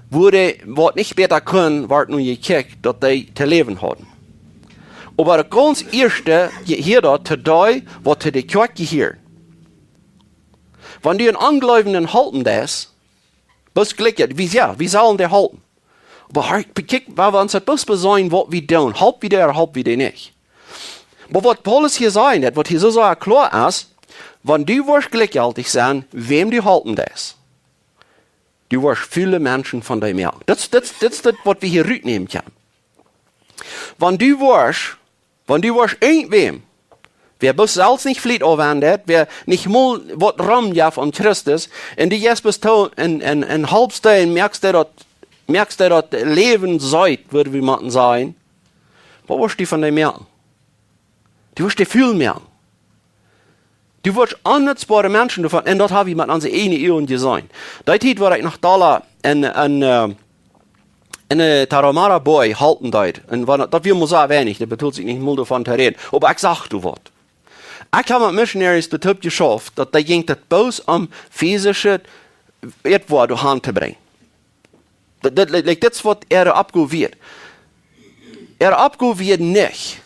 wua dee waut nich bäta kunnen, wort nu jekjikjt, daut dee to läwen hauden. Oba daut gaunz ieeschte, hia daut, to dee, waut to de Kjoakj jehieren. Wan du eenen Onjleewenden halpen deist, bloos jlikj, jo, wie, jo, wie sellen dee halpen? Oba hia, kjikj, wan wie ons daut bloos beseenen, waut wie doonen, halp wie dee, halp wie dee nich. Oba waut Paulus hia sajcht, waut hia soo, soo kloa es, wan du woascht jlikjjeltich sennen, wäm du halpen deist, du woascht väle Menschen von die moaken. Daut, daut, daut es daut, waut wie hia rutnämen kjennen. Wan du woascht Wan du woascht irjentwäm, wäa bloos selfst nich Fliet aunwendt, wäa nich mol waut romjeft aun Christus, un du jeist bloos too un, un, un halpst dee un moakst dee daut, moakst dee daut Läwen seet, wudden wie motten sajen, waut woascht du von dee moaken? Du woascht dee ful moaken. Du woascht onnutzboare Menschen doavon, un daut hab wie met onse eejne Uagen jeseenen. Dee Tiet wia ekj noch doa en, en, äh, en de Tarahumara Boy halpen deed. Un wan, daut wia mau soo weinich, daut betolt sikj nich mol doavon to räden. Oba ekj sach doa waut. Ekj hab met Missionaries doa toop jeschauft, daut doa jinkj daut bloos om physische Ätwoa doahan to brinjen. Daut, daut, like, daut es waut äare Oppgow wia. Äare Oppgow wia nich,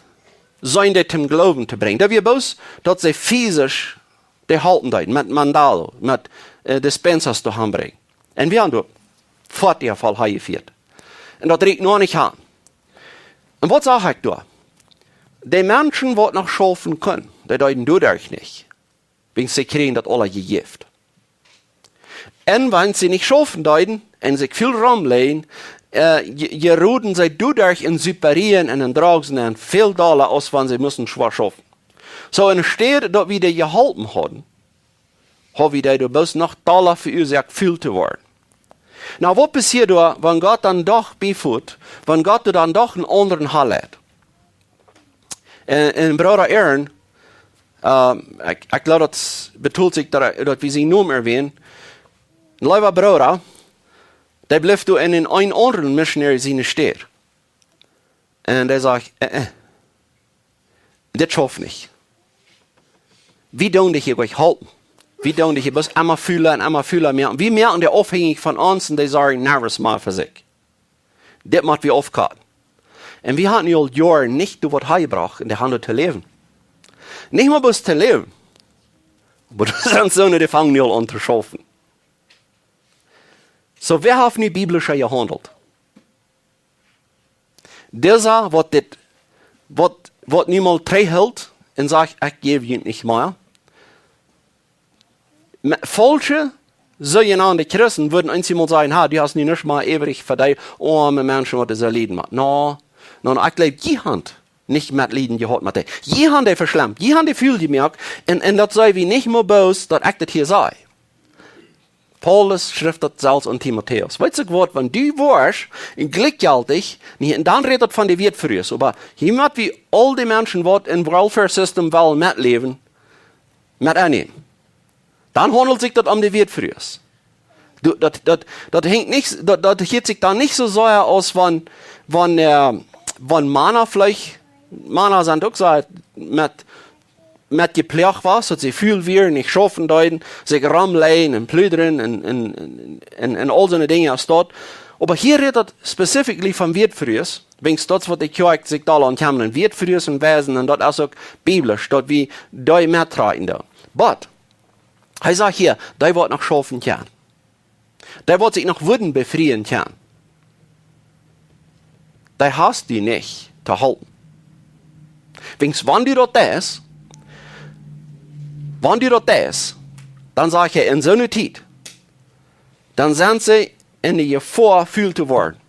see toom Gloowen to brinjen. Daut wia bloos, daut see physisch dee halpen deeden, met Mandala, met, äh, Dispensas doahan brinjen. Un wie haben doa foatich Fäll hanjefieet. Un daut rieekjt noch nich aun. Un waut sach ekj doa? De Menschen, waut noch schaufen kunnen, dee deeden doaderch nich, wiels see kjrieejen daut aula jejäft. Un wan see nich schaufen deeden un sikj väl romläajen, äh, je, jeroden see doaderch en Superien un en Drogs un väl dolla, aus wan see musten schwoa schaufen. Soo, enne Städ daut wie dee jeholpen hauden, ha wie dee doa bloos noch dolla veuasoakt, ful to woaren. Nu, waut passieet doa, wan Gott dan doch bifut, wan Gott doa dan doch en aundren Hal haft? Un, un Brooda Aaron, äh, ekj, ekj jleew, daut betolt sikj, daut, daut wie sienen Nomen erwänen. En leewa Brooda, dee blift doa en, en een aundren Missionary siene Städ. Un dee sajcht: "Äh, äh, dit schauft nich. Wie doonen dee hia goanich halpen. Wie doonen dee hia bloos emma fula un emma fula moaken. Wie moaken dee aufhenjich von ons un dee sorjen nuscht mea fa sikj. Dit mott wie aufkoaken." Un wie haben nu aul Joaren nich doa waut hanjebrocht un dee haben doa to läwen. Nich mol bloos to läwen, oba doa sent soone, dee fangen nu aul aun to schaufen. Soo, wäa haft nu biblischa jehaundelt? Disa, waut dit, waut, waut nu mol trigjhelt un sajcht: "Ekj jäw junt nich mea." Met faulsche, soojenaunde Christen wudden eemol sajen: "Ha, du hast nu nuscht mea äwrich fa dee oame Menschen, waut doa lieden motten." No, no, no, ekj jleew, jie haben nich Metleet jehaut met dee. Jie haben dee veschlemt, jie haben dee ful jemoakt, un, un daut sent wie nich mea bloos, daut ekj daut hia saj. Paulus schrift daut selfst aun Timotäus. Weetst du waut, wan du woascht, un jlikjjeltich, nä, un dan rät daut von de Wätfrues, oba hia mott wie aul dee Menschen, waut em Welfare System wellen metläwen, met ennämen. Dan haundelt sikj daut om de Wätfrues. Du, daut, daut, daut henjt nich, daut, daut hieet sikj dan nich soo sea aus wan, wan, äh, wan Mana veleicht, Mana sent uk soo met, met jeploagt wia, daut see ful wieren, nich schaufen deeden, sikj romläajen un pludren un, un, un, un, un aul soone Dinja aus daut. Oba hia rät daut specifically von Wätfrues, wiels daut, waut de Kjoakj sikj doa aun kjemmen, Wätfrues un Waisen, un daut es uk biblisch, daut wie dee metrakjen doonen. But, hee sajcht hia, dee waut noch schaufen kjennen, dee waut sikj noch wudden befrieen kjennen, dee hast du nich to halpen. Wiels wan du daut deist, wan du daut deist, dan sajcht hee, en soone Tiet, dan sent see en de Jefoa, ful to woaren.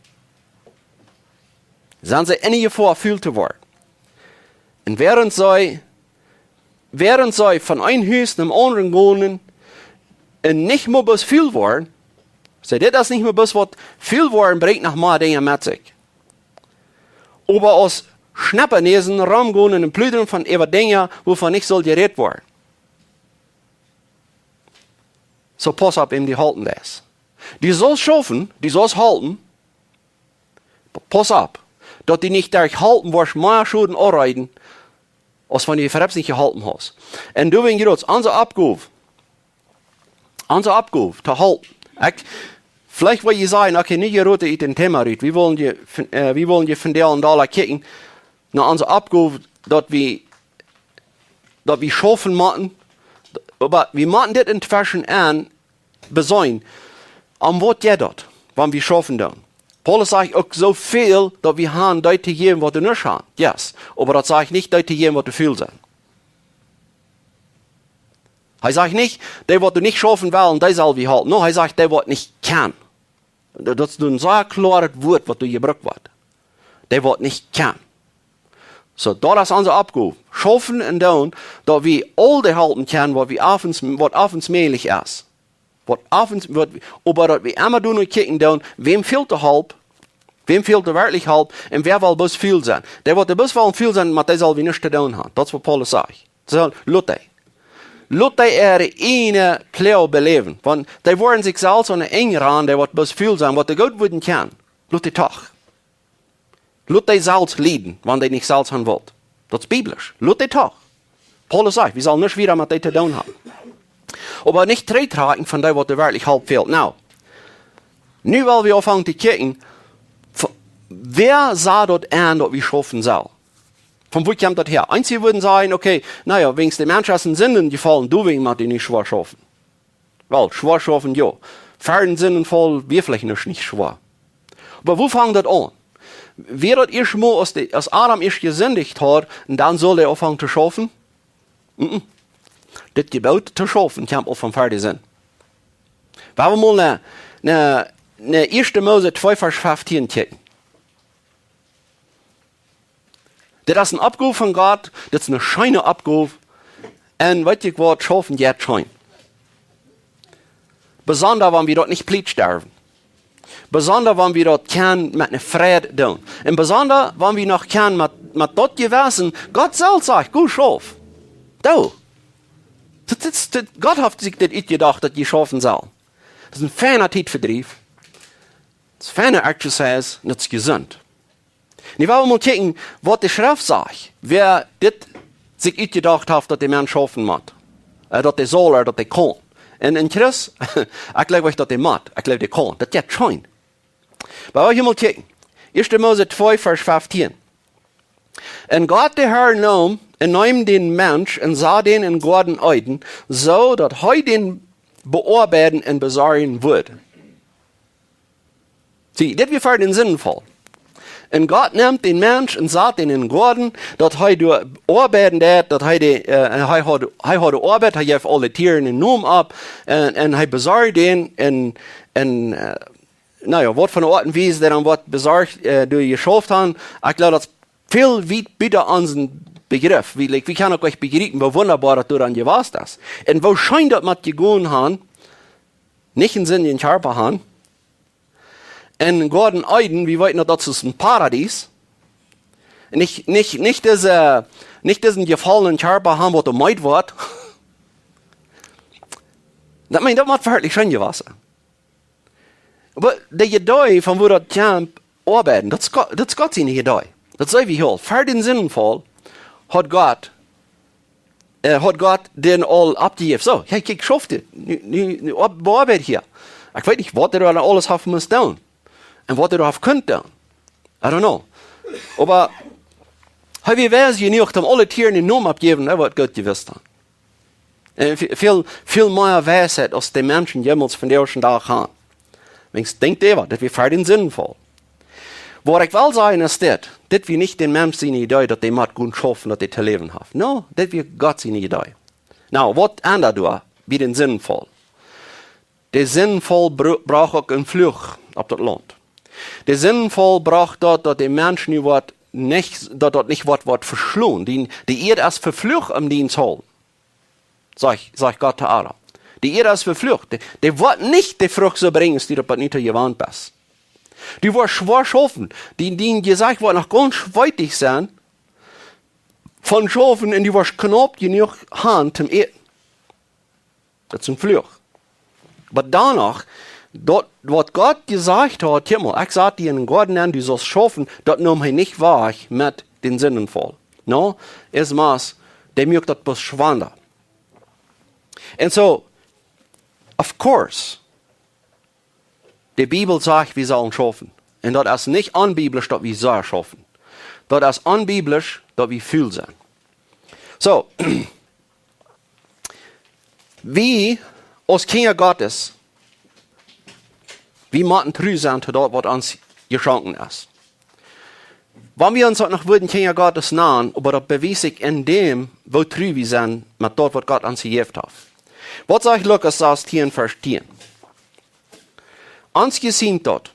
Sent see en de Jefoa, ful to woaren. Un wäarent see, wäarent see von een Hus nom aundren gonen un nich mea bloos ful woaren, see, dit es nich mea bloos waut, ful woaren brinjt noch mea Dinja met sikj, oba aus Schnappernosen romgonen un pludren von äwa Dinja, wuavon nich saul jerät woaren. Soo, pauss opp, wäm du halpen deist. Du saust schaufen, du saust halpen. Pauss opp, daut du nich derch halpen woascht mea Schoden aunrichten, aus wan du veleicht nich jehalpen hast. Un doawäajen jie daut, onse Oppgow, onse Oppgow to halpen. Ekj, veleicht woa jie sajen: "Okay, nu jie roden ut dän Thema rut. Wie wellen je, äh, wie wellen je vondoag un doa kjikjen no onse Oppgow, daut wie, daut wie schaufen motten." Oba wie motten dit entweschen aun beseenen, om waut jeit daut, wan wie schaufen doonen? Paulus sajcht uk: "Soo väl daut wie haben, dee to jäwen, waut doa nuscht haben." Yes. Oba daut sajcht nich, dee to jäwen, waut doa ful sent. Hee sajcht nich, dee waut doa nich schaufen wellen, dee sell wie halpen. No, hee sajcht, dee waut nich kjennen. Daut, daut es een sea kloaret Wuat, waut doa jebrukt woat. Dee waut nich kjennen. Soo, daut es onse Oppgow. Schaufen un doonen, daut wie aul dee halpen kjennen, waut wie, waut ons mäajlich es. Waut ons, waut, oba daut wie emma doonen un kjikjen doonen, wäm fält de Help, wäm fält doa werkjlich Help, un wäa well bloos ful sennen. Dee waut doa bloos wellen ful sennen, met dee sell wie nuscht to doonen haben. Daut es waut Paulus sajcht. Soo, lot dee. Lot dee äare ieejne Ploag beläwen. Wan dee woaren sikj selfst aun de Enj rannen, dee waut bloos ful sennen, waut dee goot wudden kjennen. Lot dee doch. Lot dee selfst lieden, wan dee nich selfst haben wellen. Daut es biblisch. Lot dee doch. Paulus sajcht, wie sellen nuscht wieda met dee to doonen haben. Oba nich trigjtrakjen von dee, waut doa werkjlich Help fält. Nu, nu well wie aunfangen to kjikjen, w-, wäa sajcht daut aun, daut wie schaufen sellen? Von wua kjemt daut häa? Eenje wudden sajen: "Okay, na jo, wiels de Mensch es en Sinden jefaulen, doawäajen mott hee nu schwoa schaufen." Well, schwoa schaufen, jo. Ver dän Sindenfaul wia veleicht nuscht nich schwoa. Oba wua fangt daut aun? Wia daut ieescht mol, aus, de, aus Adam ieescht jesindicht haud, un dan sull hee aunfangen to schaufen? Mm-mm. Dit Jeboot to schaufen kjemt aul von ver de Sind. Wie haben mol no, no, no ieeschte Mose twee Varsch feftieen kjikjen. Dit es eene Oppgow von Gott, dit es eene scheene Oppgow. Un weet jie waut, schaufen jeit scheen. Besonda wan wie daut nich plietsch derwen. Besonda wan wie daut kjennen met eene Freid doonen. Un besonda wan wie noch kjennen met, met daut Jewessen, Gott selfst sajcht: "Go schauf." Doo. Dit, dit, dit, Gott haft sikj dit utjedocht, daut jie schaufen sellen. Dit es een feina Tietvedriew. Dit es feina Exercise un dit es jesunt. Nu woa wie mol kjikjen, waut de Schreft sajcht, wäa dit sikj utjedocht haft, daut de Mensch schaufen mott. Äh, daut dee saul, ooda daut dee kaun. Un, un Chris, ekj jleew nich, daut dee mott. Ekj jleew, dee kaun. Daut jeit scheen. Oba woa wie mol kjikjen. Ieeschte Mose twee, Varsch feftieen. "Un Gott, de Herr, neem un neem dän Mensch un sad dän em Goaden Eden, soo daut hee dän beoabeiden un besorjen wudd." See, dit wia ver dän Sindenfaul. "Un Gott neem dän Mensch un sad dän em Goaden", daut hee doa oabeiden deed, daut hee de, äh, hee haud, hee haud Oabeit, hee jeef aule Tieren eenen Nomen opp, un, un hee besorjd dän, un, un, äh, na jo, waut fa eene Oat un Wies dee dan woat besorcht, äh, doa jeschauft han, ekj jleew, daut es väl wiet buten onsen Begriff. Wie, like, wie kjennen uk nich bejriepen, woo wundaboa daut doa dan jewast es. Un woo scheen daut mott jegonen han, nich een sindjen Kjarpa han. Un Goaden Eden, wie weeten daut, daut es een Paradies. Nich, nich, nich dise, nich disen jefaulnen Kjarpa han, waut doa meed woat. Daut, ekj meen, daut mott werkjlich scheen jewast sennen. Oba de Idee von woo daut kjemt, oabeiden, daut es Go-, daut es Gott siene Idee. Daut see wie hia. Ver dän Sindenfaul haud Gott, äh, haud Gott dän aul oppjejäft. Soo, hey, kjikj, schauf dit. Nu, nu, nu oap-, beoabeit hia. Ekj weet nich, waut hee doa aules haft must doonen. Un waut hee doa haft kunt doonen. I don't know. Oba hee wia wies jenuach, om aule Tieren eenen Nomen opptojäwen, hee woat Gott jewist han. Un ve-, väl, väl mea Weisheit aus de Menschen jemols vondoag dän Dach han. Weens denkjt äwa, daut wia ver dän Sindenfaul. Waut ekj well sajen es dit, dit wia nich dän Mensch siene Idee, daut dee mott gonen schaufen, daut dee to läwen haft. No, dit wia Gott siene Idee. No, waut endad doa bie dän Sindenfaul? De Sindenfaul bro-, brocht uk een Fluch opp daut Launt. De Sindenfaul brocht daut, daut de Mensch nu woat nich, daut daut nich woat, woat veschlonen. De, de Ieed es veflucht om dienen Saul. Sajcht, sajcht Gott to Adam. De Ieed es veflucht. Dee, dee woat nich de Frucht soo brinjen, aus du daut bat nu jewant best. Du woascht schwoa schaufen. Dien, dien Jesecht woat noch gaunz schweetich sennen von schaufen un du woascht knaup jenuach han toom äten. Daut es een Fluch. Oba doano, daut, waut Gott jesajcht haud: "Kjikj mol, ekj sad die em Goaden aun, du saust schaufen", daut neem hee nich wajch met dän Sindenfaul. No, es mau, dee muak daut bloos schwanda. Un soo, of course, de Bibel sajcht, wie sellen schaufen. Un daut es nich onbiblisch, daut wie sellen schaufen. Daut es onbiblisch, daut wie ful sent. Soo, wie aus Kjinja Gottes, wie motten tru sennen to daut, waut ons jeschonken es. Wan wie ons uk noch wudden Kjinja Gottes nanen, oba daut bewies sikj en däm, woo tru wie sent met daut, waut Gott ons jejäft haft. Waut sajcht Lukas sastieen, Varsch tieen? Ons jesiemt daut,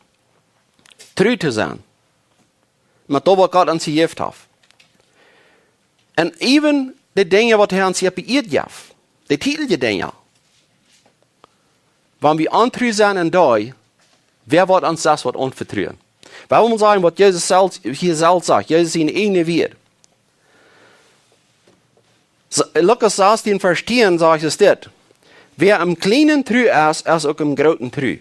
tru to sennen met daut, waut Gott ons jejäft haft. Un even de Dinja, waut hee ons hia opp de Ieed jeft, de tietelje Dinja, wan wie ontru sent en dee, wäa woat ons daut waut aunvetruen? Wie wellen sajen, waut Jesus selfst, hia selfst sajcht, Jesus siene ieejne Wieed. S-, Lukas sastieen, Varsch tieen sajcht es dit: "Wäa em Kjlienen tru es, es uk em Grooten tru.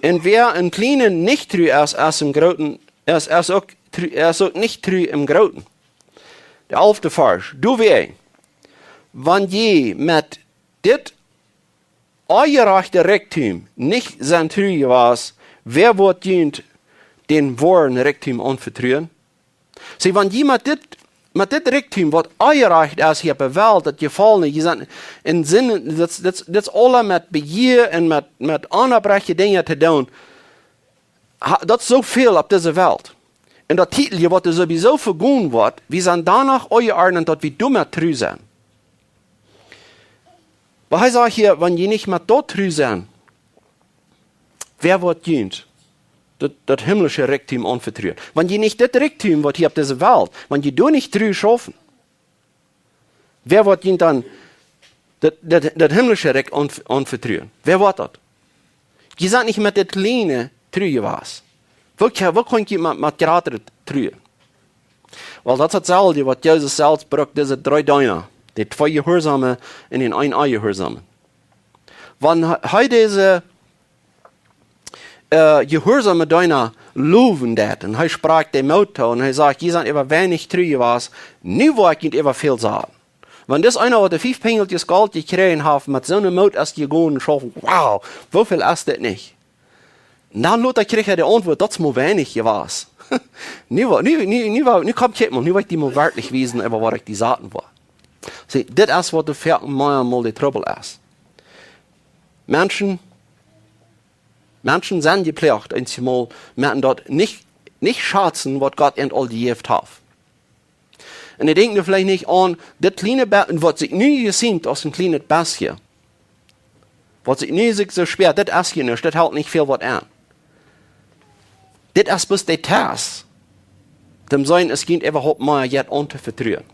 Un wäa em Kjlienen nich tru es, es em Grooten, es, es uk tru, es uk nich tru em Grooten." De alfte Varsch: "Doawäajen, wan jie met dit onjerajchte Rikjdom nich sent tru jewast, wäa woat junt dän woaren Rikjdom aunvetruen?" See, wan jie met dit, met dit Rikjdom, waut onjerajcht es hia opp de Welt, daut jefaulne, jie sent en Sind, daut, daut, daut aula met Bejia un met, met onopprechte Dinja to doonen. Ha-, daut es soo väl opp dise Welt. Un daut Titel hia, waut doa sowieso vegonen woat, wie sent doano aunjeordnet, daut wie doamet tru sent. Oba hee sajcht hia, wan jie nich met daut tru sent, wäa woat junt daut, daut himmlische Rikjdom aunvetruen? Wan jie nich dit Rikjdom, waut hia opp dise Welt, wan jie doa nich tru schaufen, wäa woat junt dan daut, daut, daut himmlische Rikj aun-, aunvetruen? Wäa woat daut? Jie sent nich met dit kjliene tru jewast. Woo kje-, woo kunn jie met, met jratre truen? Well, daut es daut selwje, waut Jesus selfst brukt, dise dree Deena. De twee Jehuarsome un dän eenen Onjehuarsomen. Wan hee, hee dise, äh, jehuarsome Deena lowen deed, un hee sprakjt dee Moot too, un hee sajcht: "Jie sent äwa weinich tru jewast, nu woa ekj junt äwa väl saten." Wan dis eena, waut de fief Pinjeltjes Golt jekjräajen haft, met soone Moot es jegonen un schauft: "Wow, woo väl es dit nich?" Un dan lota kjrieech hee de Auntwuat: "Daut es mau weinich jewast." Nu woa-, nu, nu, nu woa-, nu komm, kjikj mol, nu woa ekj die mol werkjlich wiesen, äwa waut ekj die saten woa. See, dit es waut de Fäakjemol de Trubbel es. Menschen, Menschen sent jeploagt, eenjemol, met daut nich, nich schazen, waut Gott an aul jejäft haft. Un dee denkjen doa veleicht nich aun, dit kjliene bät, waut sikj nu jesiemt aus een kjlienet bestje, waut sikj nu sikj soo spieet, dit es hia nuscht, dit helt nich väl waut aun. Dit es bloos de Test, om to seenen, es junt äwahaupt mea jet auntovetruen.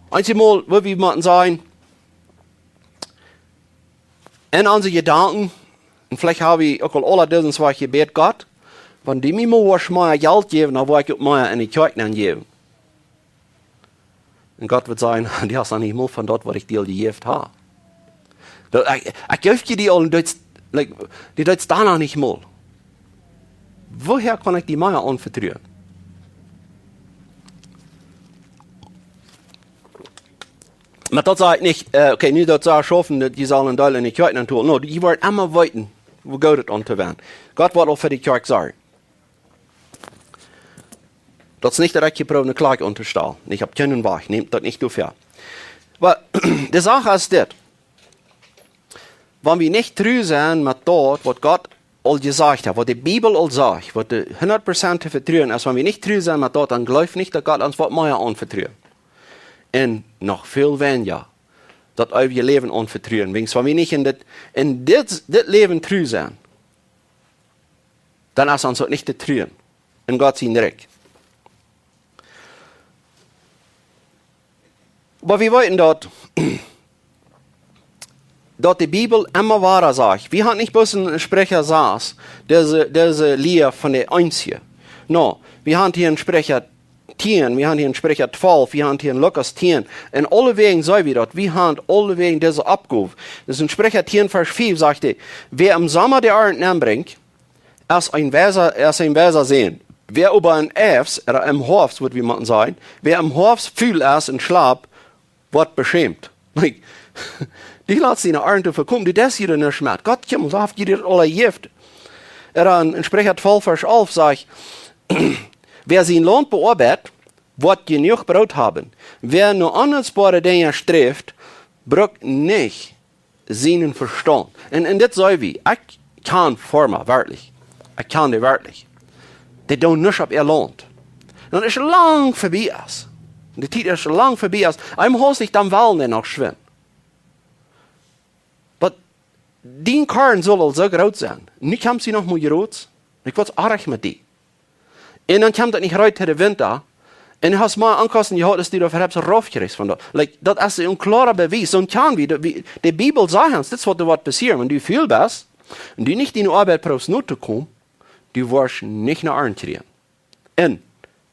Eenjemol, woo wie motten sajen, en onse Jedanken, un veleicht hab wie uk aul aule disen Wajch jebät: "Gott, wan du mie mau woascht mea Jelt jäwen, dan woa ekj uk mea en de Kjoakj nenjäwen." Un Gott woat sajen: "Du hast noch nich mol von daut, waut ekj die aul jejäft hab. Daut, ekj, ekj jeef die aul, un du deetst, like, du deetst daut noch nich mol. Woohäa kaun ekj die mea aunvetruen?" Oba daut saj ekj nich, äh, okay, nu daut soo schaufen, daut jie sellen een Deel en de Kjoakj nentolen. No, jie woaren emma weeten, woo goot et aun to sennen. Gott woat aul fa de Kjoakj sorjen. Daut es nich, daut ekj hia proow eene Kjoakj auntostalen. Nich opp kjeenen Wajch, nämt daut nich too väl. Oba de Sach es dit. Wan wie nich tru sent met daut, waut Gott aul jesajcht haft, waut de Bibel aul sajcht, waut de hundat Prozent to vetruen es, wan wie nich tru sent met daut, dan jleew nich, daut Gott ons woat mea aunvetruen. Un noch väl weinja daut eewje Läwen aunvetruen. Wiels wan wie nich en dit, en dit, dit Läwen tru sent, dan es ons daut nich to truen en Gott sien Rikj. Oba wie weeten daut, daut de Bibel emma wada sajcht. Wie haben nich bloos en Spricha sas, dise, dise Lia von de Eensje. No, wie haben hia en Spricha tieen, wie haben hia en Spricha twalf, wie haben hia en Lukas tieen. Un aulewäajen seenen wie daut, wie haben aulewäajen dise Oppgow. Daut es en Spricha tieen, Varsch fief, sajcht hee: "Wäa em Somma de Arnt nenbrinjt, es een weisa, es een weisa Sän. Wäa oba em Hoafst, ooda em Hoafst, wudd wie motten sajen, wäa em Hoafst ful es un schlapt, woat beschämt." Like, du latst diene Arnt vekomen, du deist hia nuscht met. Gott kjemt un sajcht: "Ekj hab die aul jejäft." Ooda en, en Spricha twalf, Varsch alf sajcht: "Wäa sien Launt beoabeit, woat jenuach Broot haben. Wäa no onnutzboare Dinja sträft, brukt nich sienen Vestaunt." Un, un dit saj wie, ekj kjan Foarma, werkjlich. Ekj kjan dee werkjlich. Dee doonen nuscht opp äa Launt. Dan es lang verbie es. De Tiet es lang verbie es. Eemol hast nich, dan wellen dee noch schwind. Oba dien Korn saul aul soo groot sennen. Nu kjemst du noch mau jrod. Ekj woa oajch met die. Un dan kjemt daut nich reed to de Winta. Un du hast mea Onkosten jehaut, aus du doafäa hast raufjekjräajen von daut. Like, daut es een kloara Bewies. Soon kjan wie, daut wie, de Bibel sajcht ons, dit es waut doa woat passieren. Wan du ful best, un du nich diene Oabeit proowst notokomen, du woascht nich ne Arnt kjrieen. Un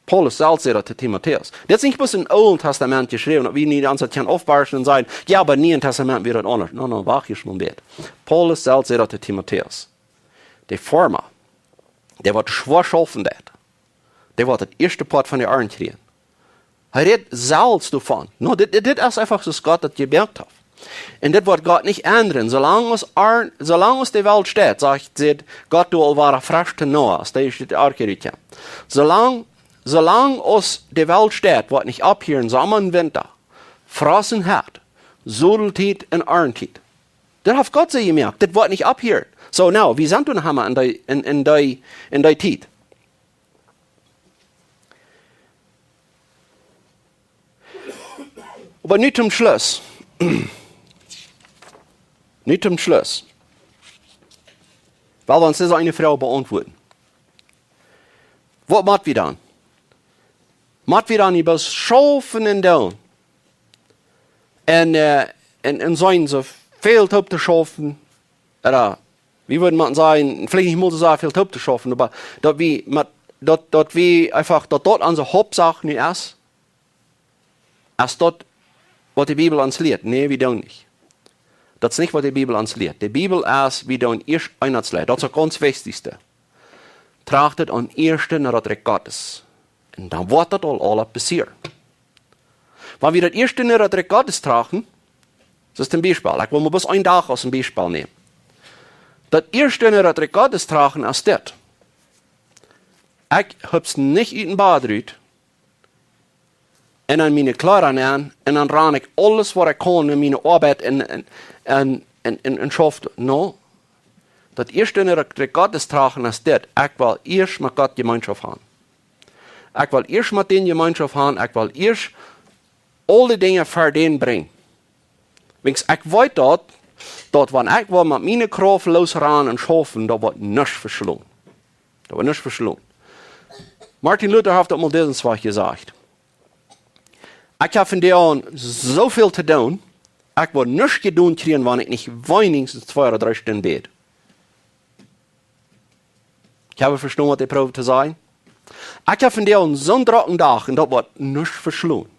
Paulus selfst säd daut to Timotäus. Dit es nich bloos em Oolen Tastament jeschräwen, daut wie nich ons daut kjennen aufbarschen un sajen: "Jo, oba em Nieen Tastament wia daut aundasch." No, no, wacht hia mol een bät. Paulus selfst säd daut to Timotäus. De Foarma, dee waut schwoa schaufen deit, dee woat daut ieeschte Poat von de Arnt kjrieen. Hee rät selfst doavon. No, dit, dit, dit es eefach soo aus Gott daut jemoakt haft. Un dit woat Gott nich endren. Soo lang aus Arnt, soo lang aus de Welt steit, sajcht, sajcht Gott, doa aul wia fresch to Noah, aus dee ut de Arche rut kjeem. Soo lang, soo lang aus de Welt steit, woat nich opphieren, Somma un Winta, Frost un Hett, Sodeltiet un Arnttiet. Daut haft Gott soo jemoakt. Dit woat nich opphieren. So, now, wie sent nu emma en dee, en, en dee, en dee Tiet. Oba nu toom Schluss. Nu toom Schluss. Well wie ons dise eene Froag beauntwuaden. Waut mott wie dan? Mott wie dan nich bloos schaufen un doonen? Un, äh, un, un sennen soo väl toop to schaufen? Ooda, wie wudden mau sajen, veleicht nich mol soo väl toop to schaufen, oba daut wie, mau, daut, daut wie eefach, daut daut onse Hauptsach nu es? Es daut, waut de Bibel ons lieet? Nä, wie doonen nich. Daut es nich, waut de Bibel ons lieet. De Bibel es, wie doonen ieescht Eenheitsleit. Daut es uk ons Wichtichste. Trachtet aum ieeschten no daut Rikj Gottes. Un dan woat daut aul, aul passieren. Wan wie daut ieeschte no daut Rikj Gottes trachten, daut es een Biespel. Ekj well mau bloos een Dach aus een Biespel nämen. Daut ieeschte no daut Rikj Gottes trachten es dit. Ekj hups nich ut dän Bad rut un dan miene Kjleeda aun un dan ran ekj aules, waut ekj kaun, en miene Oabeit un, un, un, un, un, un schauf. No. Daut ieeschte no daut Rikj Gottes trachten es dit. Ekj well ieescht met Gott Jemeenschoft haben. Ekj well ieescht met dän Jemeenschoft haben. Ekj well ieescht aul dee Dinja ver dän brinjen. Wiels ekj weet daut, daut wan ekj well met miene Krauft losrannen un schaufen, daut woat nuscht veschlonen. Daut woat nuscht veschlonen. Martin Luther haft daut mol dit soo jesajcht: Ekj hab von dee aun soo väl to doonen, ekj woa nuscht jedonen kjrieen, wan ekj nich weens twee ooda dree Stunden bäd. Ekj hab vestonen, waut hee proowt to sajen. Ekj hab von dee aun soon drocken Dach un daut woat nuscht veschlonen,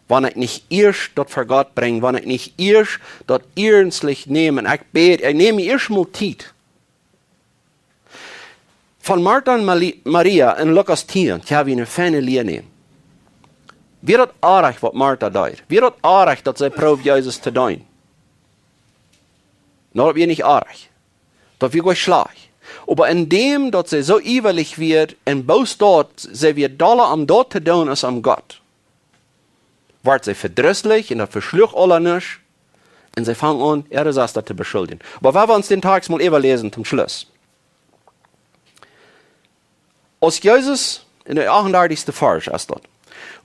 wan ekj nich ieescht daut ver Gott brinj, wan ekj nich ieescht daut iernstlich näm. Ekj bäd, ekj näm mie ieescht mol Tiet. Von Martha un Mali-, Maria en Lukas tieen, jo, wie eene feine Lia nämen. Wia daut oajch, waut Martha deed? Wia daut oajch, daut see proowd Jesus to deenen? No, daut wia nich oajch. Daut wia goot schlajcht. Oba en däm, daut see soo ieelich wia un bloos daut, see wia dolla om daut to doonen aus om Gott, wort see vedrisslich un daut veschluach aula nuscht. Un see funk aun, äare Sesta to beschuldjen. Oba wan wie ons dän Tekst mol äwaläsen toom Schluss. Aus Jesus, en dän achtundartichsten Varsch es daut.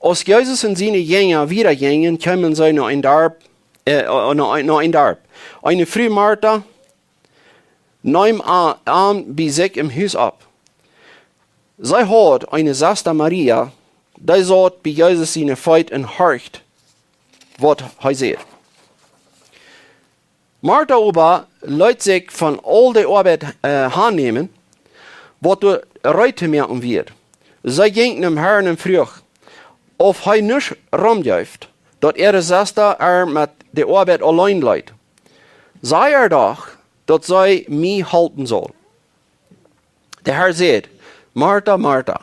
Aus Jesus un siene Jinja wieda jinjen, kjeemen see no een Darp, äh, no, no een Darp. Eene Fru Martha neem a-, an bie sikj em Hus opp. See haud eene Sesta Maria, dee saut bie Jesus siene Feet un horcht, waut hee säd. Martha oba leet sikj von aul de Oabeit, äh, hannämen, waut doa reed to moaken wia. See jinkj nom Harn un fruach, auf hee nuscht romjeef, daut äare Sesta ar met de Oabeit auleen leet. Saj ar doch, daut see mie halpen saul. De Har säd: Martha, Martha,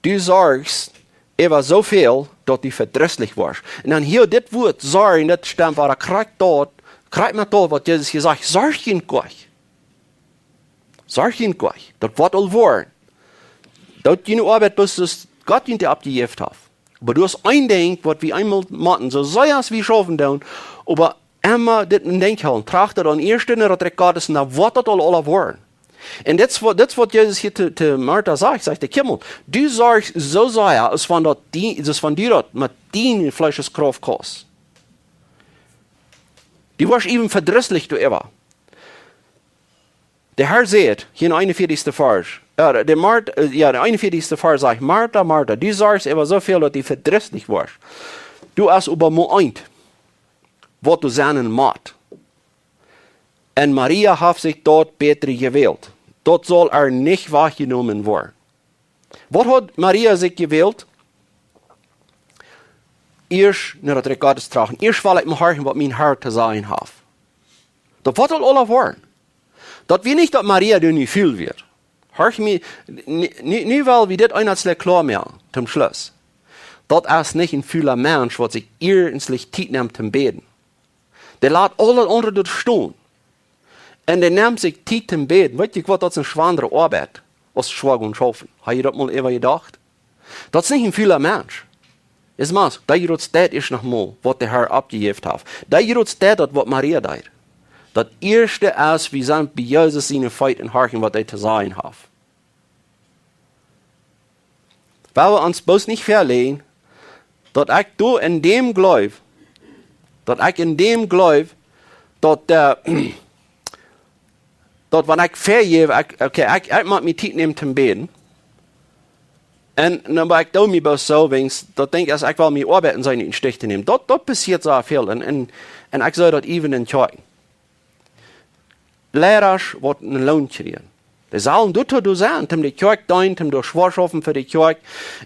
du sorjst äwa soo väl, daut du vedrisslich woascht. Un dan hia dit Wuat sorjen, daut stemt wada krakjt daut, krakjt met daut, waut Jesus jesajcht: Sorj junt goanich. Sorj junt goanich. Daut woat aul woaren. Doot june Oabeit bloos, soo aus Gott junt dee oppjejäft haft. Oba du hast een Dinkj, waut wie eemol motten, soo sea aus wie schaufen doonen, oba emma dit em Denkj hoolen. Tracht daut aun ieescht no daut Rikj Gottes un dan woat daut aul, aula woaren. Un dit es waut, dit es waut Jesus hia to, to Martha sajcht, sajcht hee: Kjikj mol, du sorjst soo sea, aus wan daut die, aus wan du daut met diene Fleescheskrauft kaust. Du woascht äwen vedrisslich doaräwa. De Har sajcht, hia em eenunvieetichsten Varsch, äh, de Mart-, äh, jo, de eenunvieetichsten Varsch sajcht: Martha, Martha, du sorjst äwa soo väl, daut du vedrisslich woascht. Doa es oba mau eent, waut doa sennen mott. Un Maria haft sikj daut bätre jewält. Daut saul ar nich wajchjenomen woaren. Waut haud Maria sikj jewält? Ieescht no daut Rikj Gottes trachten. Ieescht well ekj mol horchen, waut mien Har to sajen haft. Daut woat aul, aula woaren. Daut wia nich, daut Maria doa nich ful wia. Horch mie, nu, nu, nu well wie dit eent kloa moaken, toom Schluss. Daut es nich een fula Mensch, waut sikj iernstlich Tiet nemt toom bäden. Dee lat aul daut aundre doa stonen. Un dee nemt sikj Tiet toom bäden. Weet jie waut, daut es eene schwoare Oabeit, aus schwoa gonen schaufen. Hab jie daut mol äwajedocht? Daut es nich een fula Mensch. Es mau, daut jie daut ieescht noch mol, waut de Har oppjejäft haft. Daut jie daut, daut waut Maria deed. Daut ieeschte es, wie sent bie Jesus siene Feet un horchen, waut hee to sajen haft. Well wie ons bloos nich veläajen, daut ekj doa en däm jleew, Daut ekj en däm jleew, daut, äh, daut wan ekj vejäw, ekj, okay, ekj, ekj mott mie Tiet nämen toom bäden. Un dan, oba ekj doo mie bloos soo, wiels daut denkj ekj, aus ekj well mie Oabeit en sien Stich nämen. Daut, daut passieet soo väl. Un, un, un ekj see daut iewen en Kjoakjen. Leidasch waut een Loon kjrieen. Dee sellen doa, doa sennen, om de Kjoakj deenen, om doa schwoa schaufen fa de Kjoakj.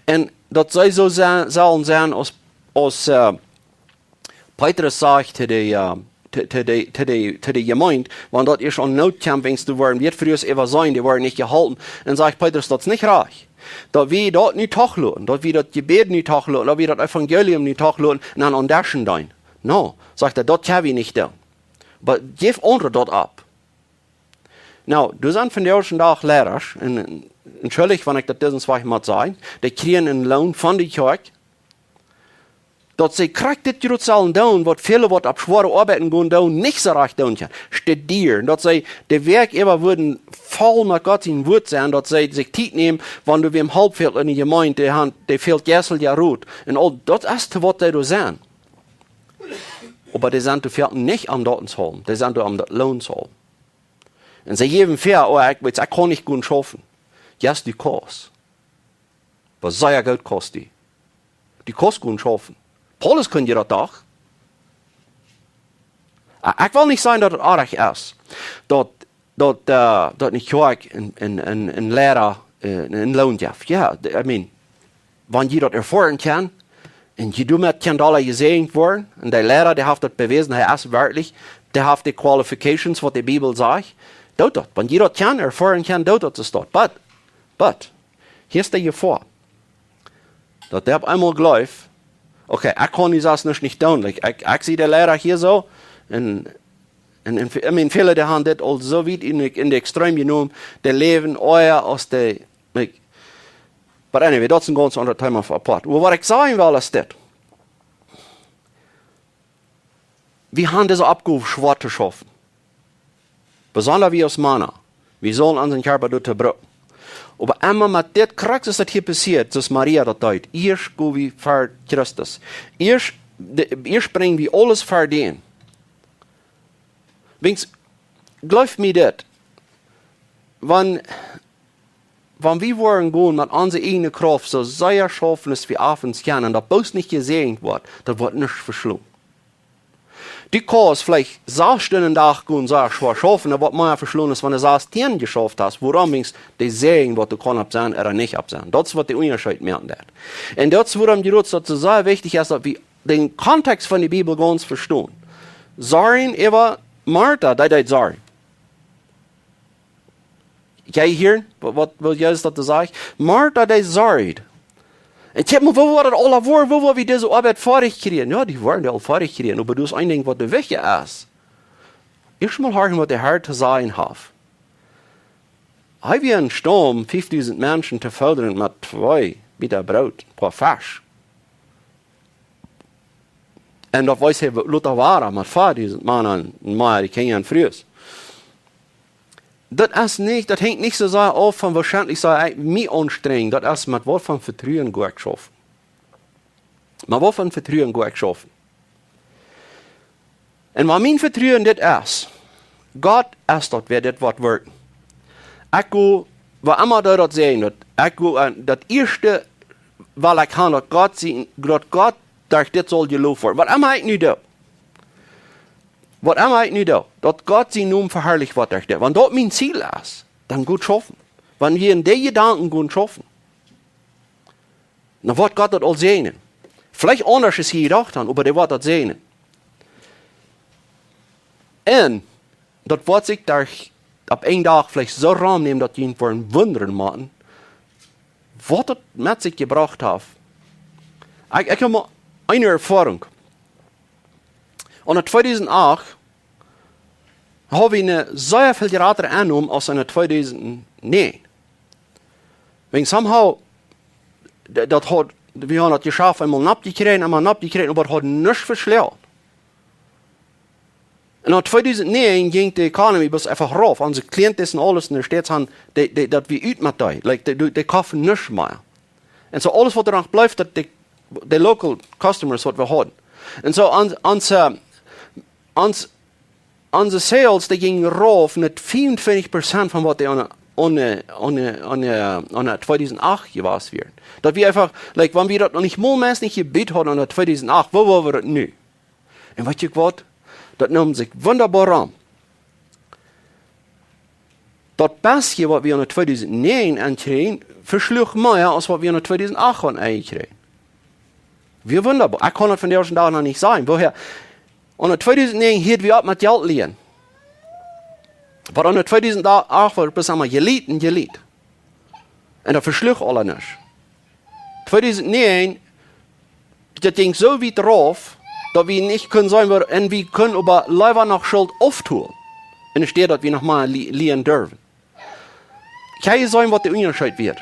Un daut see soo sennen, sellen sennen aus, aus, äh, Petrus sajcht to de, äh, to, to de, to de, to de Jemeent, wan daut es aun Noot kjemt, wiels doa woaren, woat fa ons äwa sennen, dee woaren nich jeholpen. Un sajcht Petrus, daut es nich rajcht. Daut wie daut nu doch loten, daut wie daut Jebäd nu doch loten, daut wie daut Evangelium nu doch loten, un dan aundasch deenen. No, sajcht hee, daut kjenn wie nich doonen. Oba jeff aundre daut auf. No, doa sent vondoag dän Dach Leidasch, un, un, entschuldicht, wan ekj daut disen Wajch mott sajen, dee kjrieen een Loon von de Kjoakj, daut see krakjt dit Jroot sellen doonen, waut väle waut opp schwoare Oabeiten gonen doonen, nich soo rajcht doonen kjennen. Studieren, daut see de Wäakj äwa wudden voll met Gott sien Wuat sennen, daut see sikj Tiet nämen, wan doa wäm Help fält en de Jemeent, dee han, dee fält jeistlicha Rot. Un aul daut es to waut see doa sent. Oba dee sent doa nich om daut to hoolen, dee sent doa om daut Loon to hoolen. Un see jäwen väa, oh, ekj weet, ekj kaun nich goot schaufen. Yes, du kaust. Oba sea goot kaust du. Du kaust goot schaufen. Paulus kunn daut doch. Ah, ekj well nich sajen daut et oajch es, daut, daut, äh, daut nich Kjoakj en, en, en, en Leida, äh, een Loon jeft. Jo, de, I mean, wan jie daut erfoaren kjennen, un jie doamet kjennen dolla jesäajent woaren, un de Leida, dee haft daut bewäsen, hee es werkjlich, dee haft de qualifications, waut de Bibel sajcht, doot daut. Wan jie daut kjennen, erfoaren kjennen, doot daut, es daut. But, but, hia es de Jefoa. Daut dee opp eemol jleeft, okay, ekj kaun nu selfst nuscht nich doonen. Like, ekj, ekj see de Leida hia soo, un, un, un, I mean, väle, dee han dit aul soo wiet en de, en de Extrem jenomen, dee läwen ea aus de, like, but anyway, daut es een gaunz aundret Thema fa apoat. Oba waut ekj sajen well, es dit. Wie han dise Oppgow schwoa to schaufen. Besonda wie aus Mana. Wie sellen onsen Kjarpa doatoo brucken. Oba emma met dit krakjt es daut hia passieet, soo aus Maria daut deed. Ieescht go wie ver Christus. Ieescht, de, ieescht brinj wie aules ver dän. Wiels, jleew mie dit. Wan Wan wie woaren gonen met onse ieejne Krauft, soo sea schaufen aus wie oft kjennen, daut bloos nich jesäajent woat, daut woat nuscht veschlonen. Du kaust veleicht sas Stunden Dach gonen, sea schwoa schaufen, daut woat mea veschlonen aus wan du sas Tieen jeschauft hast, wuarom wiels de Säajen, waut doa kaun opp sennen ooda nich opp sennen. Daut es waut de Unjascheet moaken deit. Un daut es wuarom daut soo sea wichtich es, daut wie dän Kontext von de Bibel gaunz vestonen. Sorjen äwa Marta, dee deed sorjen. Jie hieren, waut, waut, waut Jesus daut sajcht? Marta, dee sorjd. Un kjikj mol, woo woat daut aula woaren, woo woa wie dise Oabeit foadich kjrieen? Jo, dee woaren dee aul foadich kjrieen, oba doa es een Dinkj, waut de wichtja es. Ieescht mol hieren, waut de Herr to sajen haft. Hee wia em Staut, fiefdusent Menschen to foodren met twee Bieeta Broot, een poa Fesch. Un daut wist hee lota wada met veadusent Mana un mea, dee Kjinja un Frues. Daut es nich, daut henjt nich soo sea auf von woascheinlich soo ekj mie aunstrenj. Daut es met waut von Vetruen go ekj schaufen. Met waut von Vetruen go ekj schaufen. Un waut mien Vetruen dit es, Gott es daut, wäa dit woat wirkjen. Ekj go, waut emma dee daut sajen, daut ekj go, äh, daut ieeschte, well ekj han, daut Gott sien, daut Gott derch dit saul jeloft woaren. Waut emma ekj nu doo. Waut emma ekj nu doo, daut Gott sien Nomen veharlicht woat derch dit. Wan daut mien Ziel es, dan go ekj schaufen. Wan wie en dee Jedanken go schaufen, dan woat Gott daut aul säajnen. Veleicht aundasch aus jie jedocht han, oba dee woat daut säajnen. Un daut woat sikj doa opp een Dach veleicht soo romnämen, daut jie woaren wundren motten, waut daut met sikj jebrocht haft. Ekj, ekj hab mol eene Erfoarunk. Aune tweedusent acht haud wie eene sea väl jratre Ennom aus aune tweedusent näajen. Wäajen somehow, d-, daut haud, wie hauden daut Jeschaft eemol nopp jekjräajen, eemol nopp jekjräajen, oba daut haud nuscht veschloagen. Un aune tweedusent näajen jinkj de economy bloos eefach rauf. Onse Klienten un aules en de States han, dee, dee, daut wia ut met dee. Like, dee, dee, dee koften nuscht mea. Un soo aules waut doa noch bleef, daut de, de local customers waut wie hauden. Un soo aun, aun, äh, ons, onse sales, dee jinjen rauf met 25 Prozent von waut dee aun, aun, aun, aun, aun 2008 jewast wieren. Daut wie eefach, like, wan wie daut noch nich mol meist nich jebut hauden aun 2008, woo woaren wie daut nu? Un weet jie waut? Daut neem sikj wundaboa aun. Daut bestje waut wie aun 2009 aunkrieejen, veschluach mea aus waut wie aun 2008 aunkrieejen. Woo wundaboa. Ekj kaun daut vondoag dän Dach noch nich sajen. Woohäa? Aun 2009 hieed wie opp met Jelt lienen. Waut aun 2008 wort bloos emma jelieet un jelieet. Un daut veschluach aula nuscht. 2009, daut jinkj soo wiet rauf, daut wie nich kunnen seenen, woo, un wie kunnen oba leewa noch Schult auftolen. Enne Städ daut wie noch mol li-, lienen durwen. Kjenn jie seenen waut de Unjascheet wia?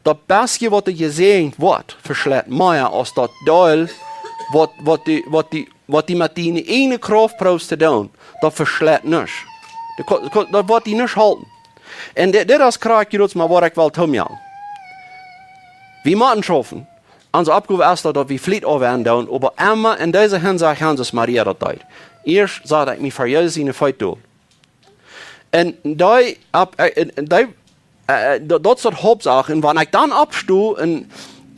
Daut bestje waut doa jesäajent wort, veschleit mea aus daut Deel waut, waut dee, waut dee, waut dee met diene ieejne Krauft proowst to doonen, daut veschleit nuscht. Daut ko-, ko-, daut woat die nuscht halpen. Un dit, dit es krakjt daut, mau waut ekj well toom, jo. Wie motten schaufen. Onse Oppgow es daut, daut wie fliet aufwenjen doonen, oba emma en dise Hinsicht han soo aus Maria daut deed. Ieescht saul ekj mie ver Jesus siene Feet doonen. Un dee, ab, äh, un, un dee, äh, daut, daut es daut Hauptsach. Un wan ekj dan oppsto un,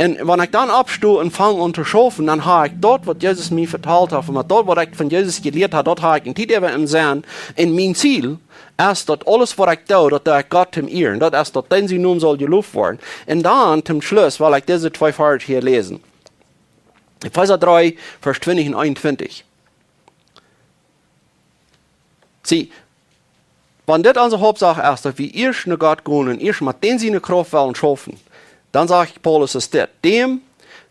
un wan ekj dan oppsto un fang aun to schaufen, dan hab ekj daut waut Jesus mie vetalt haft, un met daut waut ekj von Jesus jelieet hab, daut hab ekj en Tiet äwa em Senn. Un mien Ziel es daut aules waut ekj doo, daut doo ekj Gott toom Ieren. Daut es daut dee sien Nomen saul jeloft woaren. Un dan toom Schluss well ekj dise twee Varsch hia läsen. Efeesa 3, Varsch 20 un 21. See, wan dit onse Hauptsach es, daut wie ieescht no Gott gonen un ieescht met dän siene Krauft wellen schaufen, dan sajcht Paulus es dit: Däm,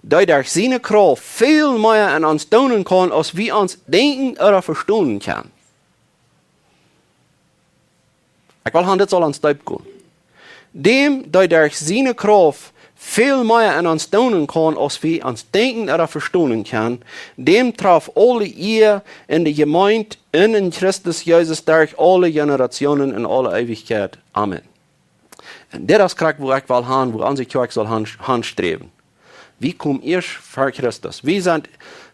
dee derch siene Krauft väl mea en ons doonen kaun, aus wie ons denkjen ooda vestonen kjennen. Ekj well han, dit saul ons deep gonen. Däm, dee derch siene Krauft väl mea en ons doonen kaun, aus wie ons denkjen ooda vestonen kjennen, däm traf aule Ea en de Jemeent un en Christus Jesus derch aule Generationen en aule Eewichkjeit. Amen. Un dit es krakjt wua ekj well han, wua onse Kjoakj saul han, han sträwen. Wie komen ieescht ver Christus. Wie sent,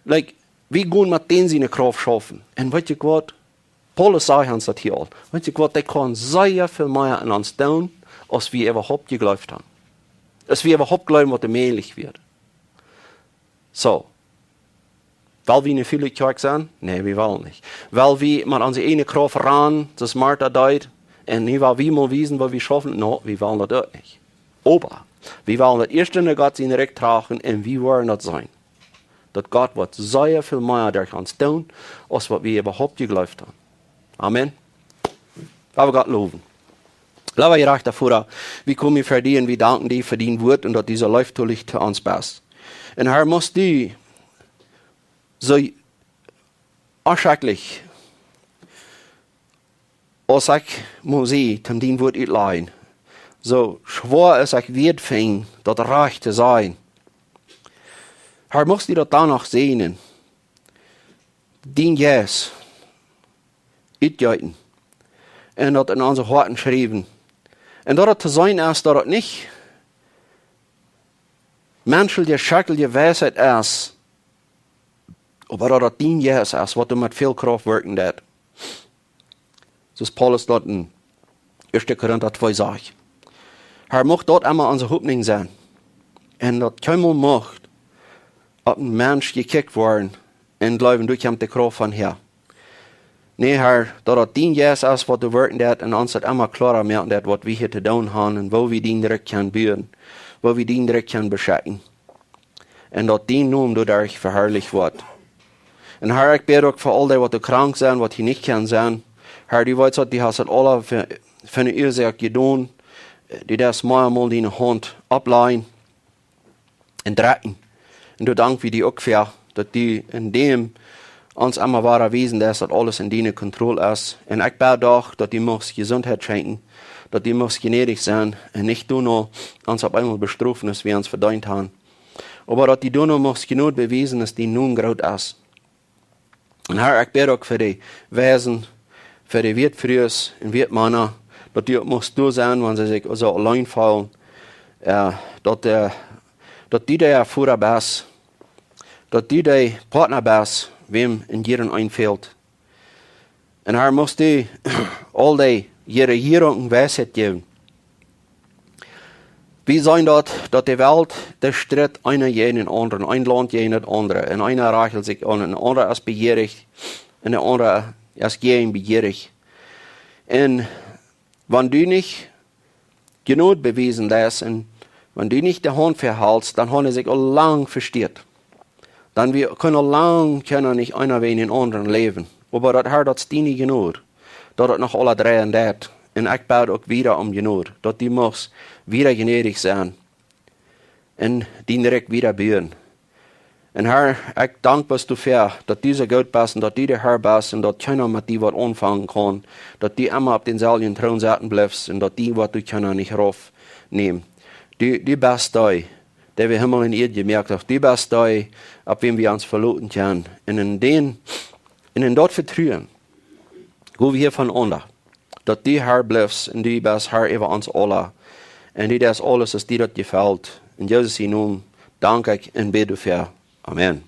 like, wie gonen met dän siene Krauft schaufen. Un weet jie waut? Paulus säd ons daut hia aul. Weet jie waut, dee kaun sea väl mea en ons doonen, aus wie äwahaupt jejleeft han. Aus wie äwahaupt jleewen, waut doa mäajlich wia. Soo. Well wie ne fromme Kjoakj sennen? Nä, wie wellen nich. Well wie met onse ieejne Krauft rannen, soo aus Martha deed, un nu well wie mol wiesen, waut wie schaufen? Nä, wie wellen daut uk nich. Oba wie wellen daut ieescht en Gott sien Rikj trachten un wie woaren daut seenen. Daut Gott woat sea väl mea derch ons doonen, aus waut wie äwahaupt jejleeft han. Amen. Lot ons Gott lowen. Leewa jerajchta Voda, wie komen ver die un wie danken die fa dien Wort un daut du soo leeftolich to ons best. Un Herr, must du soo schrakjlich aus ekj mol sie, toom dien Wort utlajen. Soo schwoa aus ekj wia, funk daut rajcht to sennen. Herr, must du daut dan noch säajnen, dien Jeist utjeeten un daut en onse Hoaten schriewen. Un daut et to seenen es, daut et nich menschelje, schrakjelje Weisheit es, oba daut et dien Jeist es, waut doa met väl Krauft werkjen deit. Soo aus Paulus daut en 1. Korinta 2 sajcht. Herr, mucht daut emma onse Hopninj sennen. Un daut kjeenmol mucht opp een Mensch jekjikjt woaren un jleewen, doa kjemt de Krauft von häa. Nä, Herr, daut et dien Jeist es, waut doa werkjen deit un ons daut emma kloara moaken deit, waut wie hia to doonen han un woo wie dien Rikj kjennen buen, woo wie dien Rikj kjennen beschekjen. Un daut dien Nomen doaderch veharlicht woat. Un Herr, ekj bäd uk fa aul dee, waut doa krank sent, waut hia nich kjennen sennen. Herr, du weetst, waut du hast daut aula fa, fa eene Uasoak jedonen. Du deist mau mol diene Haunt oppläajen un drekjen. Un doa dank wie die uk fa, daut du en däm ons emma wada wiesen deist, daut aules en diene Kontroll es. Un ekj bäd doch, daut du muchst Jesuntheit schenkjen, daut du muchst jnädich sennen un nich doano ons opp eemol bestrofen, aus wie ons vedeent han. Oba daut du doano muchst Jnod bewiesen, aus dien Nomen groot es. Un Herr, ekj bäd uk fa de Weisen, fa de Wieetfrues un Wieetmana, daut du uk muchst doa sennen, wan see sikj soo auleen feelen. Jo, daut, äh, daut du de Voda best, daut du de Partner best, wäm en jieda een fält. Un Har, muchst du aul dee Rejierunk Weisheit jäwen. Wie seenen daut, daut de Welt, dee stritt eena jäajen dän aundren, een Launt jäajen daut aundre. Un eena rajcht sikj aun, un de aundra es bejierich, un de aundra es jäajen bejierich. Un wan du nich Jnod bewiesen deist, un wan du nich de Haunt vehalst, dan hauden see sikj aul lang vesteet. Dan wie kunnen aul lang kjennen nich eena wäajen dän aundren läwen. Oba daut, Har, daut es diene Jnod, daut daut noch aula dreien deit. Un ekj bäd uk wieda om Jnod, daut du muchst wieda jnädich sennen un dien Rikj wieda buen. Un Har, ekj dank die doafäa, daut du soo goot best un daut du de Har best un daut kjeena met die waut aunfangen kaun, daut du emma opp dänselwjen Troon sitten blifst un daut die waut du kjeena nich rauf nämen. Du, du best dee, dee wie Himmel un Ieed jemoakt haft. Du best dee, opp wäm wie ons veloten kjennen. Un en dän, un en daut Vetruen go wie hia von aunda, daut du Har blifst un du best Har äwa ons aula. Un du deist aules, aus die daut jefelt. En Jesus sien Nomen dank ekj un bäd doafäa. Amen.